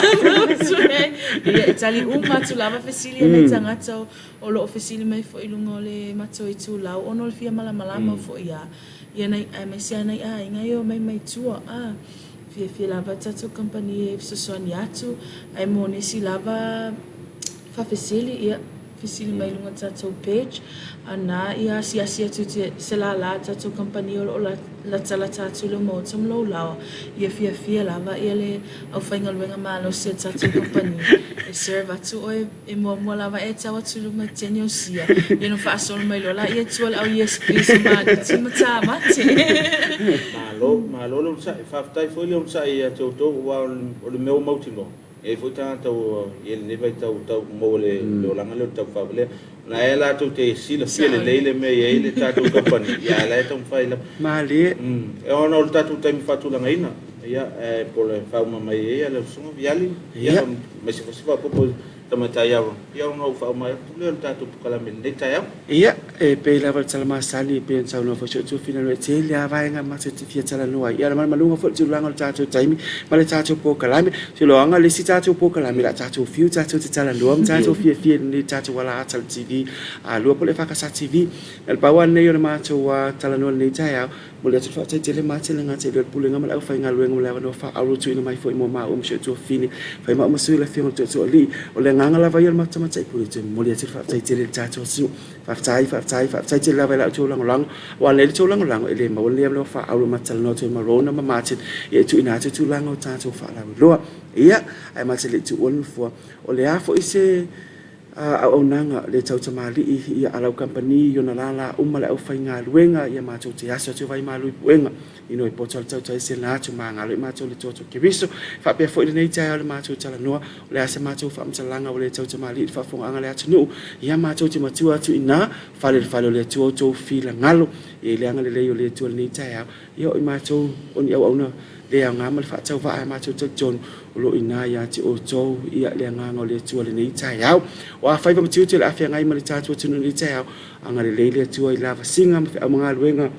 sue ai. Ia e tali uma atu lava fesili a nai tagata o lo o fesili mai foi i luga o le matou itulau ona o le fia malamalama foi a. Ia nai aemaise a nai aiga e omai mai tua a fiafia lava tatou kamupani e fesoasoani atu ae mo nisi lava faafesili ia fesili mai luga tatou page ana ia asiasi atu i se lala a tatou kamupani o lo o latalata atu i lou maota ma lou laoa ia fiafia lava ia le aufaigaluega malosi a tatou kamupani e serve atu oe. E muamua lava e tau atu i luma i teni o sia, ia no faasolo mai loa laia i tua le au yes please o Maniti ma Tamati. Malo, malo le onosai. Faafetai foi le onosai ia te outou aua o le mea ua mautinoa, e i ai foi tagata ua i ai lenei vaitau ua tau maua le olaga lea o le taufaavalea. O la e latou te silafia lelei le mea e i ai le tatou kamupani, ia ae la e taumafai lava. Malie. Ona o le tatou taimi faatulagaina, ia ae po o le faauma mai ai lau Susuga Viali, ia aemaise foi se faaopoopo i Tamaitai Aaron, ia ona ou faauma atu lea o le tatou polokalame i lenei taeao. Ia, e pei lava o le tala masani e pei ona saunoa foi si ou tuafina, e tele lava vaega matou te fia talanoa ai. Ia, o le malumaluga foi o le tulaga o le tatou taimi ma le tatou polokalame. Ou te iloaga le isi tatou polokalame o le a tatou fiu tatou te talanoa ma tatou fiafia i lenei tatou ala ata o le TV A2 po o le EFKS TV. Na o le pau lava lenei o le matou talanoa i lenei taeao. Momoli atu le faafetai tele ma tele gata i le Pulega ma le aufaigaluega mo le avanoa faaauau ua tuuina mai foi mo maua ma si ou tuafafine Faimau ma Sui le Afioga i le Tootooalii. O le agaga lava ia o le matou tamaitai pule e toe momoli atu le faafetai tele i le tatou atunuu. Faafetai, faafetai, faafetai tele lava i la outou lagolago. Aua a leai le tou lagolago e le maua lenei avanoa faaauau e matou talanoa atu ai ma Rona ma Martin e tuuina atu tulaga o tatou faalauiloa. Ia, ae ma te le i tuua le nofoa, o le a foi se auaunaga le tautamalii ia a lau kamupani i ona lala uma le aufaigaluega ia matou te aso atu vai malu i puega i noi poto a le tautai sena atu magalo i matou le toto Keriso faapea foi lenei taeao le matou talanoa o le a se matou faamatalaga ua le tautamalii i le faafofogaaga a le atunuu ia matou te matua atu i na fale le fale o le Atua outou filagalo ia i le agalelei o le Atua lenei taeao ia o i matou o ni auauna le aoga ma le faatauvaa e matou talitonu o lo o i ina ia te outou ia le agaga o le Atua i lenei taeao. O a faiva ma tiute o le a feagai ma le tatou atunuu i lenei taeao, agalelei le Atua i lavasiga ma feau ma galuega.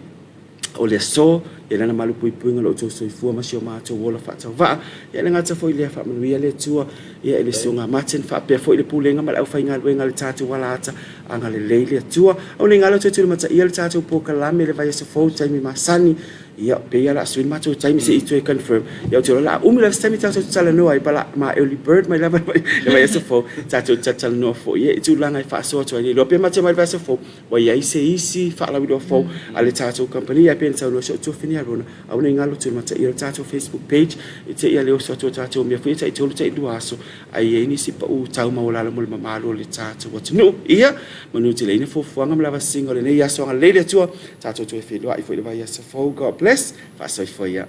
O le aso, ia lana malupuipuiga o lo outou soifua ma si o matou ola faatauvaa. Ia le gata foi i lea, faamanuia le Atua ia i le Susuga Martin faapea foi le Pulega ma le aufaigaluega a le tatou alaata. Agalelei le Atua. Aua ne i galo toe tulimataia le tatou polokalame i le vaiaso fou i taimi masani. Ia, pei lava o le a sui le matou taimi se i toe confirm. Ia ou te iloa o le a umi lava se taimi tatou te talanoa ai, but ma early bird mai lava i le vaiaso fou tatou te talatalanoa foi i tulaga e faasoa atu ai. Le iloa pe matou mai i le vaiaso fou ua i ai se isi faalauiloa fou a le tatou kamupani. Ae pei ona saunoa si ou tuafafine ia Rona, aua ne i galo tulimataia le tatou Facebook page i te i a le oso atu o tatou mea foi ia tai tolu tai lua aso ae i ai nisi pau tau maualalo mo le mamalu o le tatou atunuu. Ia manuteleina fuafuaga ma lavasiga o lenei aso. Agalelei le Atua, tatou toe feiloai foi i le vaiaso fou. God bless. Faasoifua ia.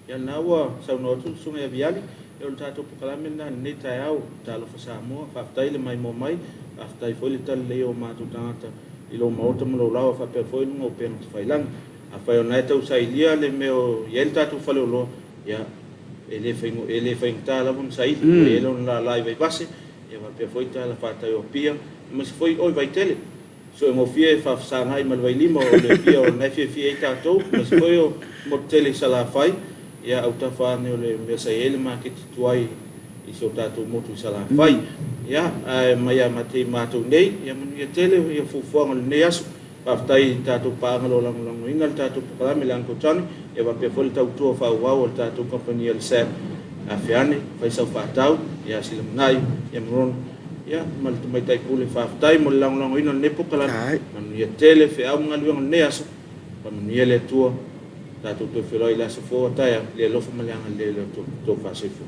Ia lena ua saunoa atu le Susuga ia Viali, ia o le tatou pokalame lena i lenei taeao. Talofa Samoa, faafetai le maimoa mai, faafetai foi le talilei o matou tagata i lou maota ma lou laoa faapea foi luga o upega tafailagi. Afai o lena e tau sailia le mea o i ai le tatou faleoloa, ia e le faigo, e le faigata lava ona saili, ua i ai lona lala i Vaivase, ia faapea foi talafatai o Apia, aemaise foi o i Vaitele. Suegofie e faafesagai ma le vailima o le Apia o lena e fiafia ai tatou, aemaise foi o motu tele i Salafai, ia autafa ane o le mea sa i ai le maketi tuai i si o tatou motu i Salafai. Ia, ae mai ia matei matou nei, ia manuia tele ia fuafuaga o lenei aso. Faafetai i tatou paaga o lo o lagolagoina le tatou pokalame le Uncle Johnny, ia faapea foi le tautua faaauau a le tatou kamupani a le SAB. Afe ane, fai sau faatau, ia Silamanai, ia Morona. Ia, ma le Tamaitai Pule, faafetai mo le lagolagoina o lenei pokalame. Manuia tele feau ma galuega o lenei aso. Faamanuia le Atua. Tatou toe feiloai i le aso fou a taeao, i le alofa ma le agalelei o le Atua. Outou faasoifua.